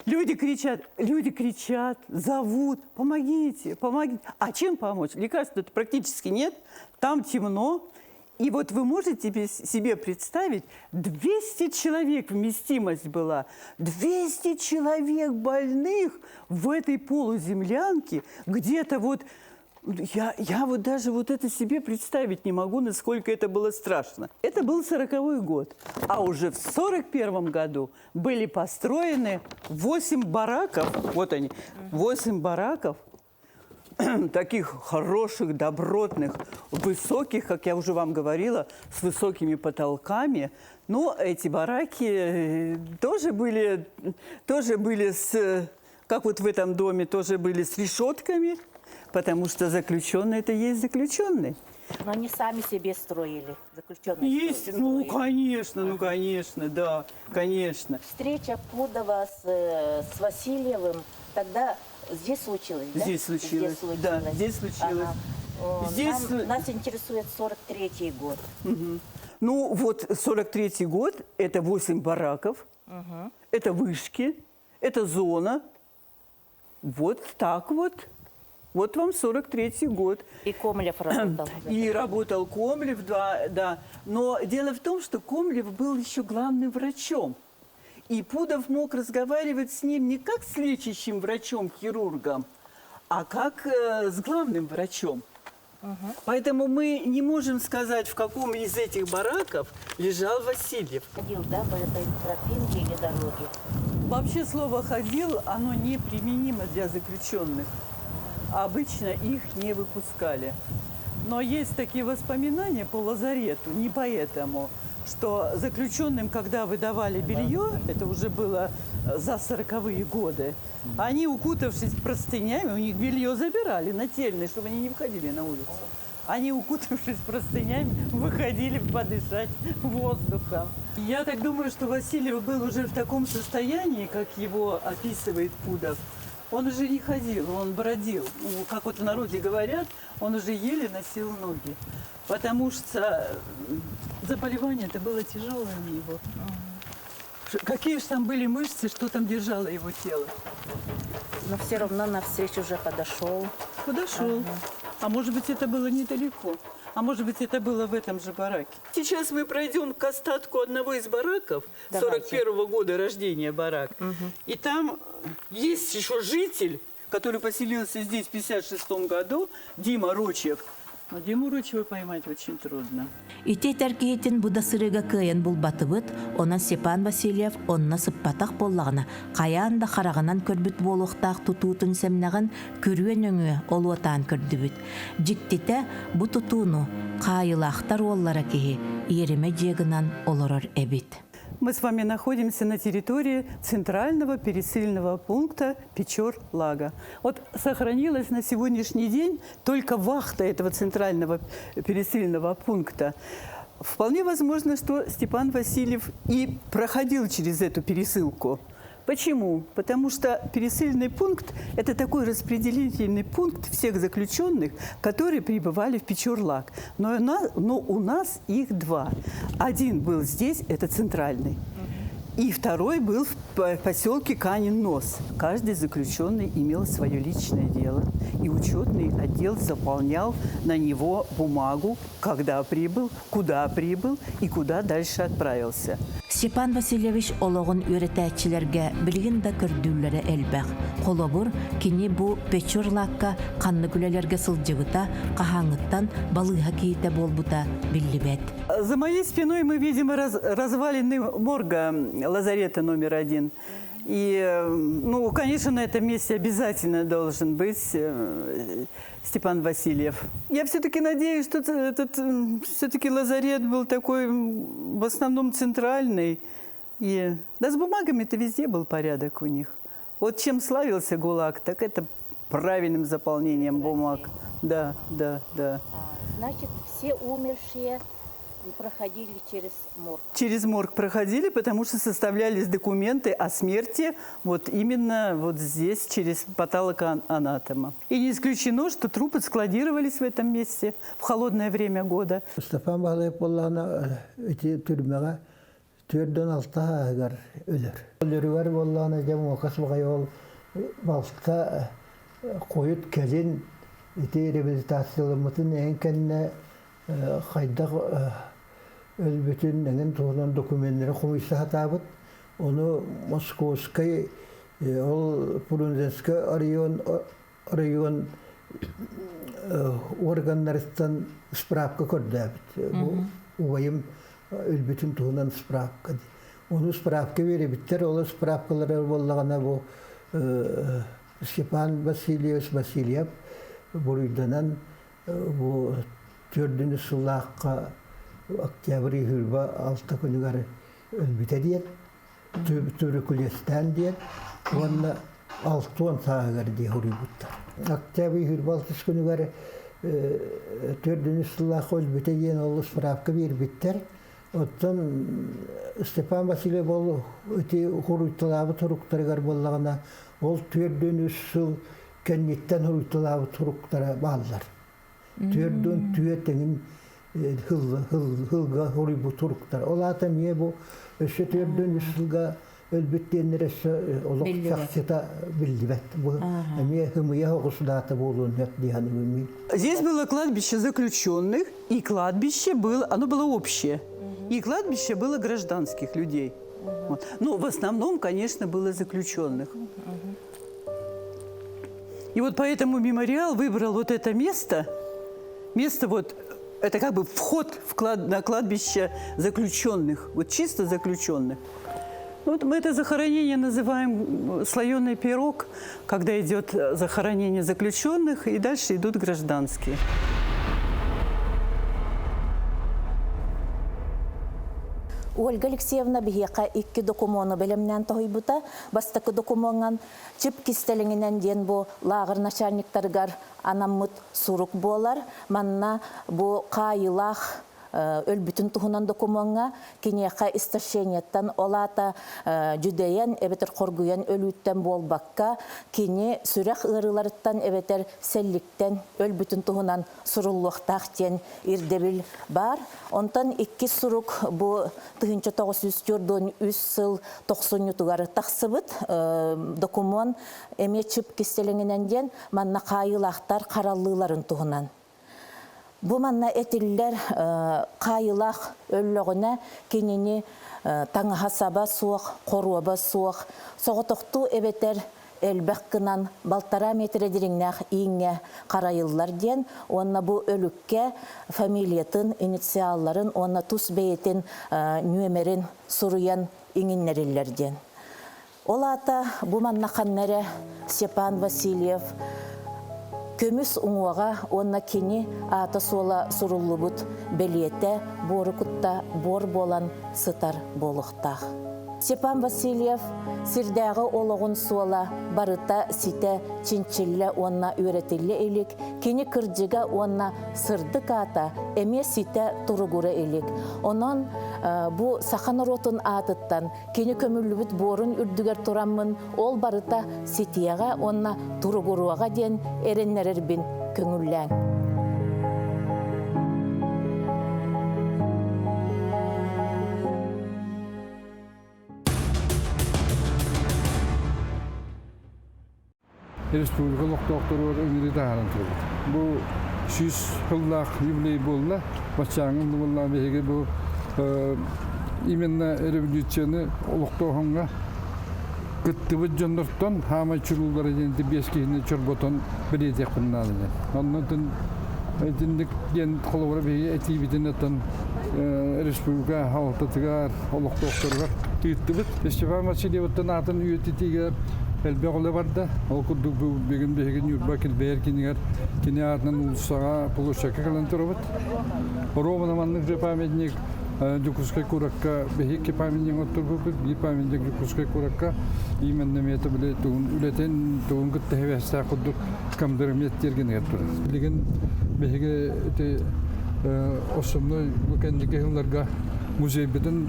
Люди кричат, люди кричат, зовут, помогите, помогите. А чем помочь? Лекарств практически нет, там темно. И вот вы можете себе представить, 200 человек вместимость была, 200 человек больных в этой полуземлянке, где-то вот я, я вот даже вот это себе представить не могу, насколько это было страшно. Это был 40-й год. А уже в 41 году были построены 8 бараков, вот они, 8 бараков, таких хороших, добротных, высоких, как я уже вам говорила, с высокими потолками. Но эти бараки э, тоже были, тоже были с, как вот в этом доме, тоже были с решетками, потому что заключенный это есть заключенный. Но они сами себе строили, заключенные. Есть, ну, конечно, ну, конечно, да, конечно. Встреча Пудова с, э, с Васильевым тогда здесь случилось, да? Здесь случилось, Здесь случилось. да, здесь случилось. Ага. Здесь... Нам, нас интересует 43-й год. Угу. Ну вот 43-й год – это 8 бараков, угу. это вышки, это зона. Вот так вот. Вот вам 43-й год. И Комлев работал. И работал Комлев, да, да. Но дело в том, что Комлев был еще главным врачом. И Пудов мог разговаривать с ним не как с лечащим врачом-хирургом, а как э, с главным врачом. Угу. Поэтому мы не можем сказать, в каком из этих бараков лежал Васильев. Ходил, да, по этой тропинке или дороге? Вообще слово «ходил», оно неприменимо для заключенных. Обычно их не выпускали. Но есть такие воспоминания по лазарету, не поэтому, что заключенным, когда выдавали белье, это уже было за сороковые годы, они, укутавшись простынями, у них белье забирали нательное, чтобы они не выходили на улицу. Они, укутавшись простынями, выходили подышать воздухом. Я так думаю, что Васильев был уже в таком состоянии, как его описывает Пудов. Он уже не ходил, он бродил. Ну, как вот в народе говорят, он уже еле носил ноги. Потому что заболевание это было тяжелое у него. Какие же там были мышцы, что там держало его тело? Но все равно на встречу уже подошел. Подошел. Ага. А может быть, это было недалеко. А может быть, это было в этом же бараке. Сейчас мы пройдем к остатку одного из бараков, 41 -го года рождения барак. Угу. И там есть еще житель, который поселился здесь в 56 году, Дима Рочев. Но Диму Рочева поймать очень трудно. Ити этэр киһитин бу да сырыыга кыайан булбатыбыт, онон Степан Васильев онно сыппатах буоллаҕына, хайаан да хараҕынан көрбүт буолуохтаах тутуутун сэмнэҕин күрүө нөҥүө олуотаан көрдүбүт. Дьиктитэ, бу тутууну хаайыылаахтар уоллара киһи иэримэ дьиэ гынан олорор эбит. Мы с вами находимся на территории центрального пересыльного пункта Печор-Лага. Вот сохранилась на сегодняшний день только вахта этого центрального пересыльного пункта. Вполне возможно, что Степан Васильев и проходил через эту пересылку. Почему? Потому что пересыльный пункт – это такой распределительный пункт всех заключенных, которые прибывали в Печорлаг. Но, но у нас их два. Один был здесь, это центральный. И второй был в поселке Канин-Нос. Каждый заключенный имел свое личное дело. И учетный отдел заполнял на него бумагу, когда прибыл, куда прибыл и куда дальше отправился. Степан Васильевич олоҕун үөрэтээччилэргэ билигин да көрдүүллэрэ элбэх. Холобур, кини бу Печорлакка ханнык үлэлэргэ сылдьыбыта, хаһааҥҥыттан балыыһа киһитэ буолбута биллибэт. За моей спиной мы видим раз, развалины морга лазарета номер один. И, ну, конечно, на этом месте обязательно должен быть э, Степан Васильев. Я все-таки надеюсь, что этот все-таки лазарет был такой в основном центральный. И, да с бумагами-то везде был порядок у них. Вот чем славился ГУЛАГ, так это правильным заполнением бумаг. Да, да, да. А, значит, все умершие проходили через морг? Через морг проходили, потому что составлялись документы о смерти вот именно вот здесь, через патологоанатома. И не исключено, что трупы складировались в этом месте в холодное время года. Степан Баһылайап буоллаҕына ити түрмэҕэ 46 сааһыгар өлөр. Өлөрүгэр буоллаҕына дьэ муокас баҕайы ол балта хойут кэлин ити реабилитацияламмытын эҥин кэннэ хайдах өлбүтүн эҥин туһунан докуменнары хомуйса сатаабыт. Ону Московскай ол Фрунзенскай район район органнарыттан справка көрдөөбүт. Бу убайым өлбүтүн туһунан справка. Ону справка биэрбиттэр, ол справкалары буоллаҕына бу Степан Васильевич Васильев буруйданан бу төрдүнү сыллаахха октябрь 26 күнүгэр өлбүтэ диэн туберкулезтаан диэн уонна 60 сааһыгар дии хоруйбуттар. Октябрь 26 күнүгэр төрдүнү сыллаахха өлбүтэ диэн ол справка биэрбиттэр. Оттон Степан Васильев ол ити хоруйталаабыт суруктарыгар буоллаҕына ол 43 сыл кэнниттэн хоруйталаабыт суруктара бааллар. Түөрдүн түө тэҥин хылга хоруйбут суруктар. Ол аата эмиэ бу өссө 43 сылга өлбүт диэннэр өссө олох чахчыта биллибэт. Бу эмиэ хымыйа оҕус даата буолуон сөп дии саныыбын. Здесь было кладбище заключенных, и кладбище было, оно было общее. И кладбище было гражданских людей. Вот. Но в основном, конечно, было заключенных. И вот поэтому мемориал выбрал вот это место, место вот, это как бы вход в клад, на кладбище заключенных, вот чисто заключенных. Вот мы это захоронение называем слоеный пирог, когда идет захоронение заключенных, и дальше идут гражданские. Ольга Алексеевна биһиэхэ икки докумуону бэлэмнээн тоһуйбута. Бастакы докумуоҥҥан чип кистэлэҥинэн диэн бу лааҕыр начальниктарыгар анаммыт сурук буолар. Манна бу хаайыылаах өлбүтүн туһунан докумуоҥҥа киниэхэ истощениеттан ол аата дьүдэйэн эбэтэр хоргуйан өлүүттэн буолбакка кини сүрэх ыарыыларыттан эбэтэр сэлликтэн өлбүтүн туһунан суруллуохтаах диэн ирдэбил баар. Онтон иккис сурук бу 1943 сыл тохсунньутугар тахсыбыт докумуон эмиэ чып кистэлэҥинэн диэн манна хаайыылаахтар хараллыыларын туһунан. Бу манна этиллэр хаайыылаах өллөҕүнэ кинини таҥаһа-саба суох, хоруоба суох, соҕотохтуу эбэтэр элбэх гынан балтараа метрэ дириҥнээх ииҥҥэ харайыллар диэн уонна бу өлүккэ фамилиятын, инициалларын уонна тус бэйэтин нүөмэрин суруйан иҥиннэриллэр диэн. Ол аата бу манна ханна эрэ Степан Васильев көмүс уҥуоҕа уонна кини аата-суола суруллубут бэлиэтэ буору кутта буор буолан сытар буолуохтаах. Степан Васильев сирдээҕи олоҕун суола барыта ситэ чинчиллэ уонна үөрэтиллэ илик, кини кырдьыга уонна сырдык аата эмиэ ситэ туругура илик. Онон бу саха норуотун аатыттан кини көмүллүбүт буорун үрдүгэр тураммын ол барыта ситиэҕэ уонна туругуруоҕа диэн эрэннэрэрбин көҥүллээҥ. Республика олохтоохторугар ыҥырыы таһааран турабыт. Бу 100 сыллаах юбилей буолла. Баччааҥҥы буолла биһиги бу именно революцияны олохтооһуҥҥа кыттыбыт дьоннортон хаамай чулуулара диэн биэс киһини чорботон бэлиэтиэхпин наада диэн. Оннотун итинник диэн холобура биһиги этиибитин оттон республика салалтатыгар, олохтоохторугар ыыттыбыт. Степан Васильевыттан аатын үйэтитиигэ элбэх үлэ барда. Ол курдук бүгүн биһиги Ньурба килбэйэр кинигэр кини аатынан уулуссаҕа площадка кэлэн турабыт. Ровно маннык же памятник Дьокуускай куоракка биһиги памятник оттурбуппут, биир памятник Дьокуускай куоракка именно мета били тугун үлэтин тугун кытта хэбэстээх курдук комдромет тиэргэнигэр турар. Билигин биһиги ити основной бу кэнники сылларга музейбытын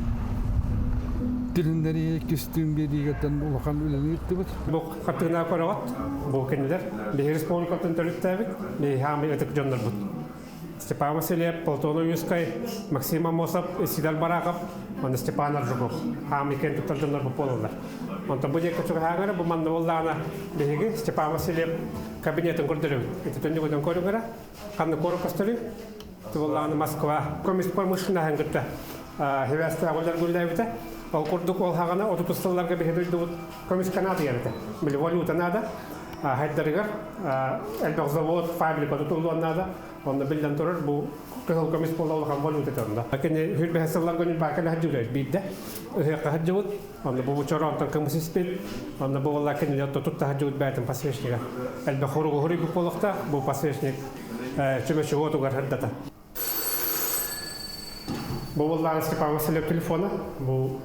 тилиннэрии иккис тыын биэриигэтэн улахан үлэни ыыттыбыт. Бу хартыына көрөҕөт, бу кинилэр биһиги республикатын төрүттээбит, биһиги хаамый ытык дьоннорбут. Степан Васильев, Платон Ойуускай, Максим Аммосов, Сидор Барахов, уонна Степан Аржуков хаамый кэн туттар дьоннорбут буолаллар. Онтон бу диэки чугаһааҥара бу манна буоллаҕына биһиги Степан Васильев кабинетын көрдөрөбүт. Ити түннүгүнэн көрүҥэрэ ханна куорат көстөрүй? Буоллаҕына Москва көмүс промышленноһын кытта хибээстээх үлэлэр гүллээбитэ. Ол курдук ол хаҕана 30 сылларга биһи дойдубут көмүскэ наадыйар этэ. Били валюта наада. Хайдарыгар элбэх завод, фабрика тутуллуон наада. Онно биллэн турар бу кыһыл көмүс буола улахан валюта этэ онно. Кини хүрбэһэ сылларга Ньурбака хаһдьыбыт биирдэ. Ыһыахха хаһдьыбыт. Онно бу чороонтон кымыс испит. Онно бу буолла кинилэр тутут таһдьыбыт бээтин подсвечнига. Элбэх хоругу хоруйбут буолуохтаах. Бу подсвечник чөмөчү уотугар сырдата. Бу буоллаҕа Степан Васильев телефона. Бу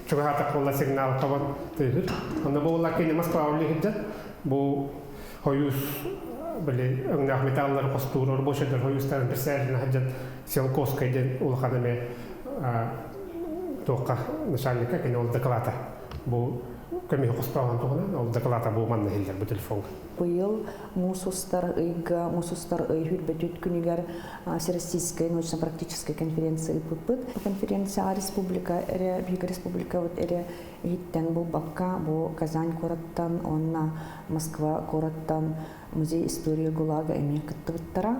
чугаһаатах буолла сигнал табан тыыһыр. Онно бу буолла кини Москваҕа үлэһирдэ. Бу хойуус били өҥнөөх металлары хостуур рабочайдар хойуустарын бирсээрин сылдьан Селковскай диэн улахан эмэ туохха начальникка кини ол доклада бу Көмүһү хостооһун туһунан ол дакылаата бу манна иһиллэр бу телефоҥҥа. Быйыл муус устар ыйга, муус устар ый хүрбэтүүт күнүгэр Всероссийскай научно-практическай конференция ыыппыппыт. Бу конференцияҕа республика эрэ, биһиги республикабыт эрэ иһиттэн булбакка, бу Казань куораттан уонна Москва куораттан музей истории ГУЛАГа эмиэ кыттыбыттара.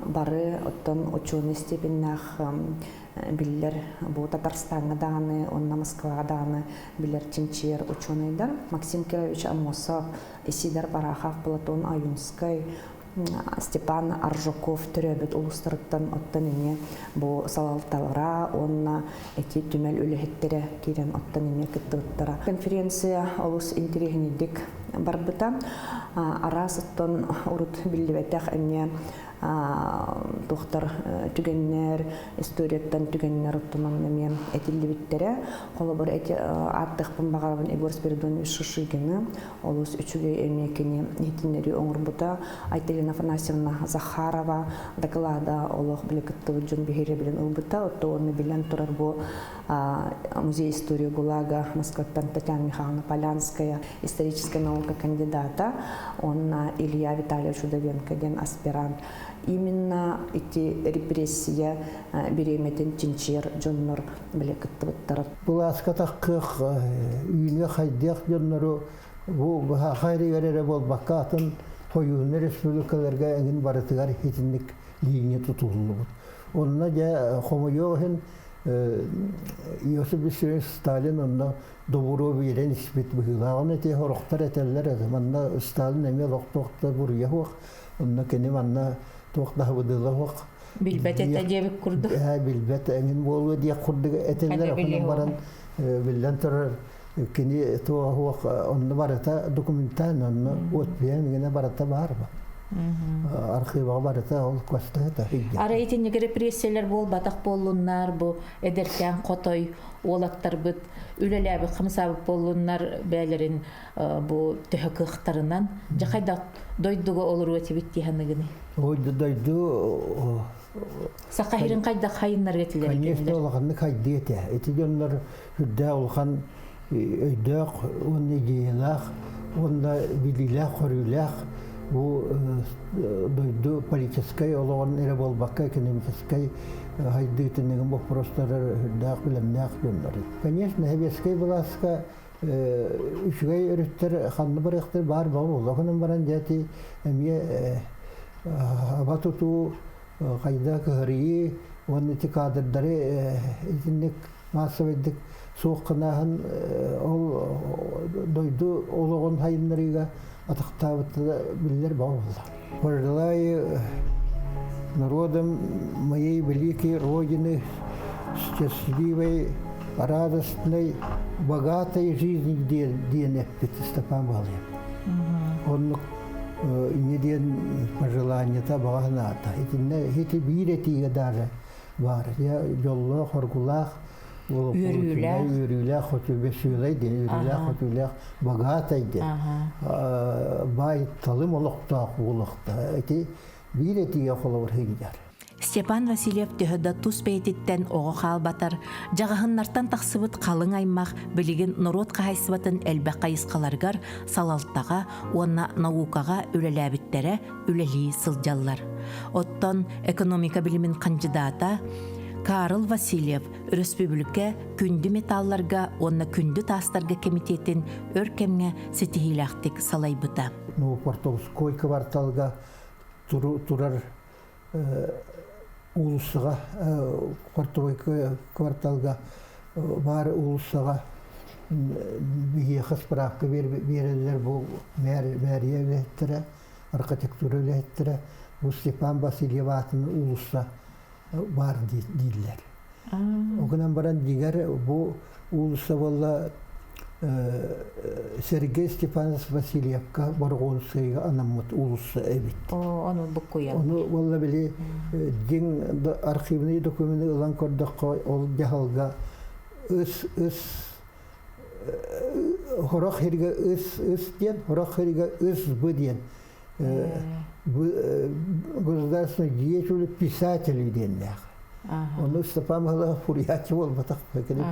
Бары оттон ученый степеннээх биллэр бу Татарстаҥҥа даҕаны уонна Москваҕа даҕаны билэр чинчийэр учуонайдар Максим Кирович Аммосов, Исидор Барахов, Платон Аюнскай, Степан Аржаков төрөөбүт улуустарыттан оттон эмиэ бу салалталара уонна эти түмэл үлэһиттэрэ киирэн оттон эмиэ кыттыбыттара. Конференция олус интэриэһинэйдик барбыта. Араас оттон урут биллибэтэх эмиэ туохтар түгэннэр, историяттан түгэннэр оттонон эмиэ этиллибиттэрэ. Холобур, эти ааттыахпын баҕарабын Егор Спиридонович Шишигины олус үчүгэй эмиэ кини иһитиннэрии оҥорбута. Айталина Афанасьевна Захарова доклада олох били кыттыбыт дьон биһирэбилин ылбыта. Отто оны билэн турар бу музей истории ГУЛАГа Москваттан Татьяна Михайловна Полянская историческая наука кандидата, он Илья Витальевич Удовенко диэн аспирант. Именно ити репрессия бириэмэтин чинчийэр дьоннор биле кыттыбыттара. Былааска таххыах, үүнүө хайдыах дьоннору бу хайрыгар эрэ буолбакка атын хойуунна республикаларга эҥин барытыгар итинник линия тутуллубут. Онно дьэ хомойуох иһин Иосиф Виссарионович Сталин онно добуруо биэрэн испит быһыылааҕын эти сорохтор этэллэр этэ. Манна Сталин эмиэ олохтоохтор буруйа суох. Онно кини манна туох да быдыла суох. Билбэт этэ диэбит курдук. Билбэт эҥин буолуо диэх курдук этэллэр. Онон баран биллэн турар кини туох суох онно барыта документально онно отпиэн гына барыта баар ба. Архиваҕа барыта ол көстө Ара итинник репрессиялар буолбатах буоллуннар бу эдэркээн хотой уолаттарбыт үлэлээбит хамсаабыт буоллуннар бээлэрин бу төһө кыахтарынан дьэ хайдах дойдуга олоруо этибит дии саныгыный? Ой дойду Саха сирин хайдах хайыннарга этилэр Конечно, улаханнык хайдыы этэ. Ити дьоннор үрдээх улахан өйдөөх уонна идеялаах уонна билиилээх-көрүүлээх бу дойду политическай олоҕун эрэ буолбакка экономическай хайдыытын боппуруостары үрдээх билэмнээх дьоннор. Конечно, сэбиэскэй былааска үчүгэй өрүттэр ханна барыахтар баар буолла гынан баран дьэ эмиэ аба тутуу хайда кыһарыйыы уонна ити кадрдары итинник маассабайдык суох гынааһын ол дойду олоҕун хайыннарыыга атахтаабыта биллэр буолла. Пожелаю народам моей великой Родины счастливой, радостной, богатой жизни диэн эппит Степан Балыев. Оннук инньэ диэн пожеланиета баҕа санаата. Итиннэ ити биир этиигэ даже баар. Дьоллоох, хоргулаах, үөрүүлээх, үөрүүлээх, хотүбэсүөлэй диэн, үөрүүлээх, хотүүлээх, богатай диэн. Баай талым олохтоох буолуохта. Ити биир этиигэ холобур сылдьар. Степан Васильев төһө да тус бэйэтиттэн оҕо хаалбатар, дьаҕаһыннартан тахсыбыт халыҥ аймах билигин норуот хаһаайыстыбатын элбэх хайысхаларыгар салалтаҕа уонна наукаҕа үлэлээбиттэрэ үлэлии сылдьаллар. Оттон экономика билимин хандьыдаата Карл Васильев өрөспүүбүлүкэ күндү металларга уонна күндү таастарга кэмитиэтин өр кэмҥэ ситиһиилээхтик салайбыта. Новопортовской кварталга турар уулуссаҕа портовой кварталга баар уулуссаҕа биһиэхэ справка биэрэллэр бу мэрия үлэһиттэрэ архитектура үлэһиттэрэ бу Степан Васильев аатын уулусса баар дииллэр. Ол гынан баран дигэр бу уулусса буолла Сергей Степанович Васильевка Борогонскайга анаммыт уулусса эбит. Ону буккуйан. Ону буолла били дьиҥ архивный документы ылан көрдөххө ол дьаһалга ыс ыс хорох хиргэ ыс ыс диэн, хорох хиргэ ыс бы диэн государственный деятель писатель диэннээх. Ону Степан Михайлов фуриячы буолбатах. Кини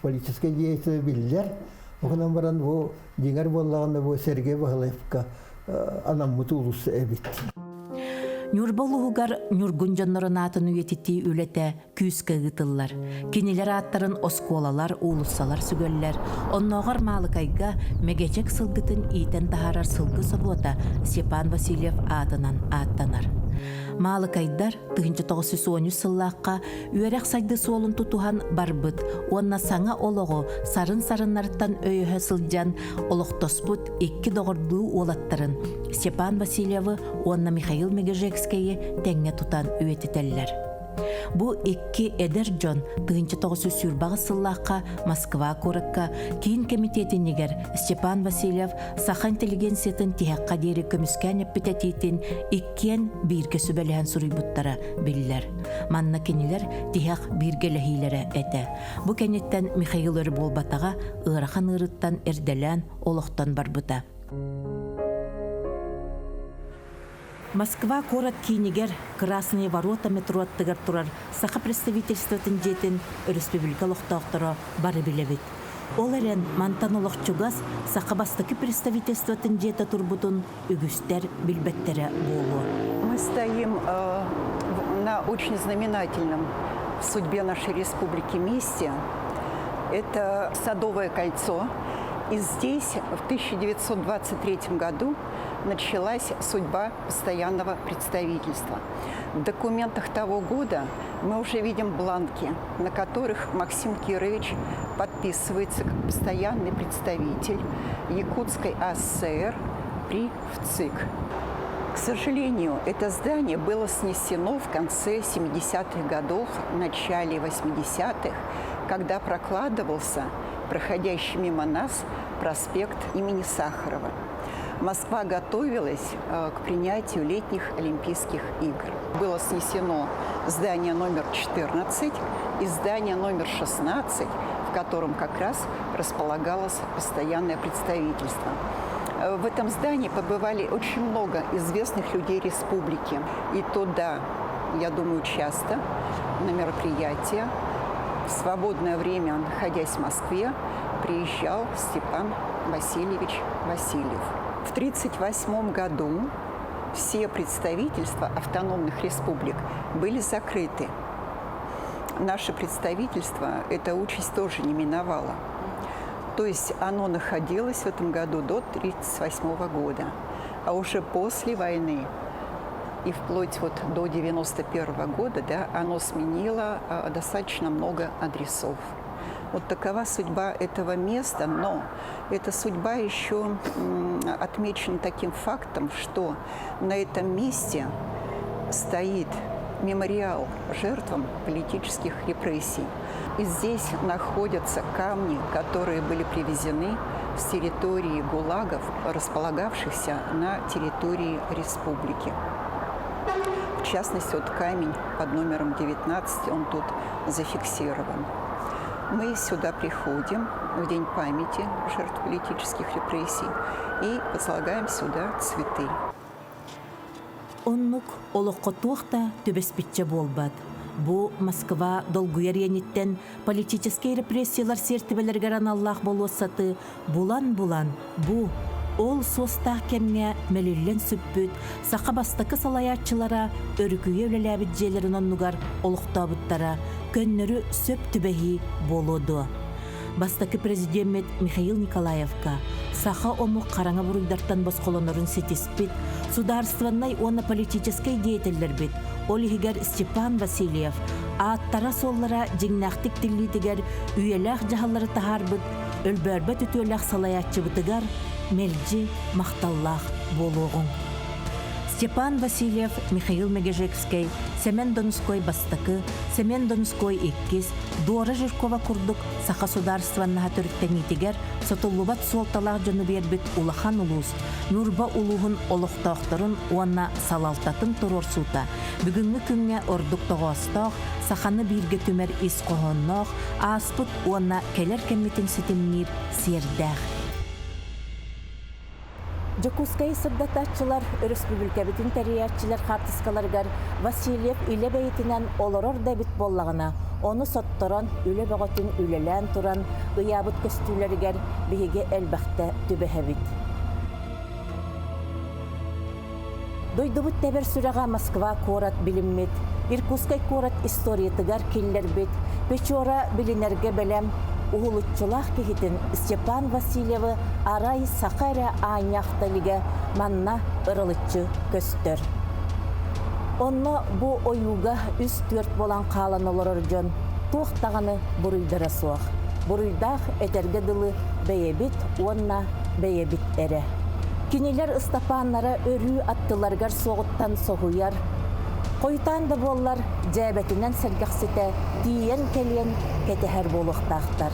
политическай деятель биллэр. Онон баран бу дьиҥэр буоллаҕына бу Сергей Баһылаевка анаммыт уулусса эбит. Ньурба улууһугар Ньургун дьоннорун аатын үйэтитии үлэтэ күүскэ ыытыллар. Кинилэр ааттарын оскуолалар, уулуссалар сүгэллэр. Оннооҕор Маалыкайга Мэгэдьэк сылгытын иитэн таһаарар сылгы собуота Степан Васильев аатынан ааттанар. Маалыкайдар 1913 сыллаахха үөрэх сайды суолун тутуһан барбыт уонна саҥа олоҕу сарын-сарыннарыттан өйөһө сылдьан олохтоспут икки доҕордуу уолаттарын Степан Васильевы уонна Михаил Мегежекскэйи тэҥҥэ тутан үйэтитэллэр. Бу икки эдэр дьон 1928 сыллаахха Москва куоракка киин кэмитиэтинигэр Степан Васильев саха интеллигенциятын тиһэххэ диэри көмүскээн эппит этиитин иккиэн бииргэ сүбэлэһэн суруйбуттара биллэр. Манна кинилэр тиһэх бииргэлэһиилэрэ этэ. Бу кэнниттэн Михаил өр буолбатаҕа ыарахан ыарыттан эрдэлээн олохтон барбыта. Москва куорат киинигэр Красные ворота метро аттыгар турар Саха представительствотын дьиэтин өрөспүүбүлүкэ олохтоохторо бары билэбит. Ол эрэн мантан олох чугас Саха бастакы представительствотын дьиэтэ турбутун үгүстэр билбэттэрэ буолуо. Мы стоим э, на очень знаменательном в судьбе нашей республики месте. Это Садовое кольцо. И здесь в 1923 году началась судьба постоянного представительства. В документах того года мы уже видим бланки, на которых Максим Кирович подписывается как постоянный представитель Якутской АССР при ВЦИК. К сожалению, это здание было снесено в конце 70-х годов, в начале 80-х, когда прокладывался проходящий мимо нас проспект имени Сахарова. Москва готовилась э, к принятию летних Олимпийских игр. Было снесено здание номер 14 и здание номер 16, в котором как раз располагалось постоянное представительство. Э, в этом здании побывали очень много известных людей республики. И туда, я думаю, часто на мероприятия в свободное время, находясь в Москве, приезжал Степан Васильевич Васильев. В 1938 году все представительства автономных республик были закрыты. Наше представительство эта участь тоже не миновала. То есть оно находилось в этом году до 1938 года. А уже после войны и вплоть вот до 1991 года да, оно сменило а, достаточно много адресов. Вот такова судьба этого места, но эта судьба еще отмечена таким фактом, что на этом месте стоит мемориал жертвам политических репрессий. И здесь находятся камни, которые были привезены с территории ГУЛАГов, располагавшихся на территории республики. В частности, вот камень под номером 19, он тут зафиксирован. Мы сюда приходим в День памяти жертв политических репрессий и возлагаем сюда цветы. Оннук олоххо туох да түбэспиччэ буолбат. Бу Москва долгуйар иэниттэн политическай репрессиялар сиэртибэлэригэр аналлаах болуоссаты булан-булан бу ол суостаах кэмҥэ мэлиллэн сүппүт саха бастакы салайааччылара өрүкүйэ үлэлээбит дьиэлэрин оннугар олохтообуттара көннөрү сөп түбэһии буолуо дуо? Бастакы президеммит Михаил Николаевка саха омук хараҥа буруйдартан босхолонорун ситиспит судаарыстыбаннай уонна политическай деятеллэрбит, ол иһигэр Степан Васильев, ааттара-суоллара дьиҥнээхтик тиллиитигэр үйэлээх дьаһаллары таһаарбыт өлбөөрбөт үтүөлээх салайааччыбытыгар мэлдьи махталлаах буолуоҕуҥ. Степан Васильев, Михаил Мегежекскэй, Сэмэн Донской бастакы, Сэмэн Донской иккис, Дора Жиркова курдук саха судаарыстыбаннаһа төрүттэниитигэр сотуллубат суолталаах дьону биэрбит улахан улуус, Ньурба улууһун олохтоохторун уонна салалтатын туруорсуута бүгүҥҥү күҥҥэ ордук тоҕоостоох, саханы бииргэ түмэр ис хоһоонноох, ааспыт уонна кэлэр кэммитин ситимниир сиэрдээх. Дьокуускайы сырдатааччылар, өрөспүүбүлүкэбитин тэрийээччилэр хаартыскаларыгар Васильев илэ бэйэтинэн олорор да эбит буоллаҕына, ону сотторон, үлэ бөҕөтүн үлэлээн туран ыйаабыт көстүүлэригэр биһиги элбэхтэ түбэһэбит. Дойдубут тэбэр сүрэҕэ Москва куорат билиммит, Иркутскай куорат историятыгар киллэрбит, Печора билинэргэ бэлэм уһулуччулаах киһитин Степан Васильевы арай саха эрэ аанньаахта илигэ манна ырылыччы көстөр. Онно бу ойууга үс-түөрт буолан хаалан олорор дьон туох даҕаны буруйдара суох. Буруйдаах этэргэ дылы бэйэбит уонна бэйэбит эрэ. Кинилэр Ыстапааннара өрүү аттыларыгар суоҕуттан соһуйар, хойутаан да буоллар дьээбэтинэн сэргэхситэ тиийэн кэлиэн кэтэһэр буолуохтаахтар.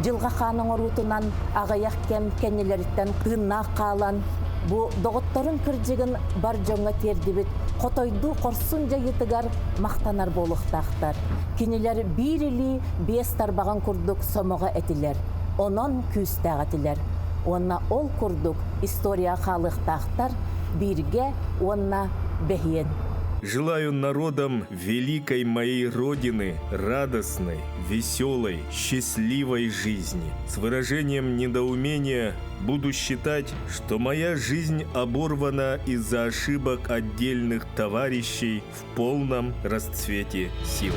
Дьылҕа хаан оҥоруутунан аҕыйах кэм кэннилэриттэн тыыннаах хаалан, бу доҕотторун кырдьыгын бар дьоҥҥо тиэрдибит хотойдуу хорсун дьайыытыгар махтанар буолуохтаахтар. Кинилэр биир илии биэс тарбаҕын курдук сомоҕо этилэр, онон күүстээх этилэр. Уонна ол курдук история хаалыахтаахтар бииргэ уонна бэһиэн. Желаю народам великой моей Родины радостной, веселой, счастливой жизни. С выражением недоумения буду считать, что моя жизнь оборвана из-за ошибок отдельных товарищей в полном расцвете сил.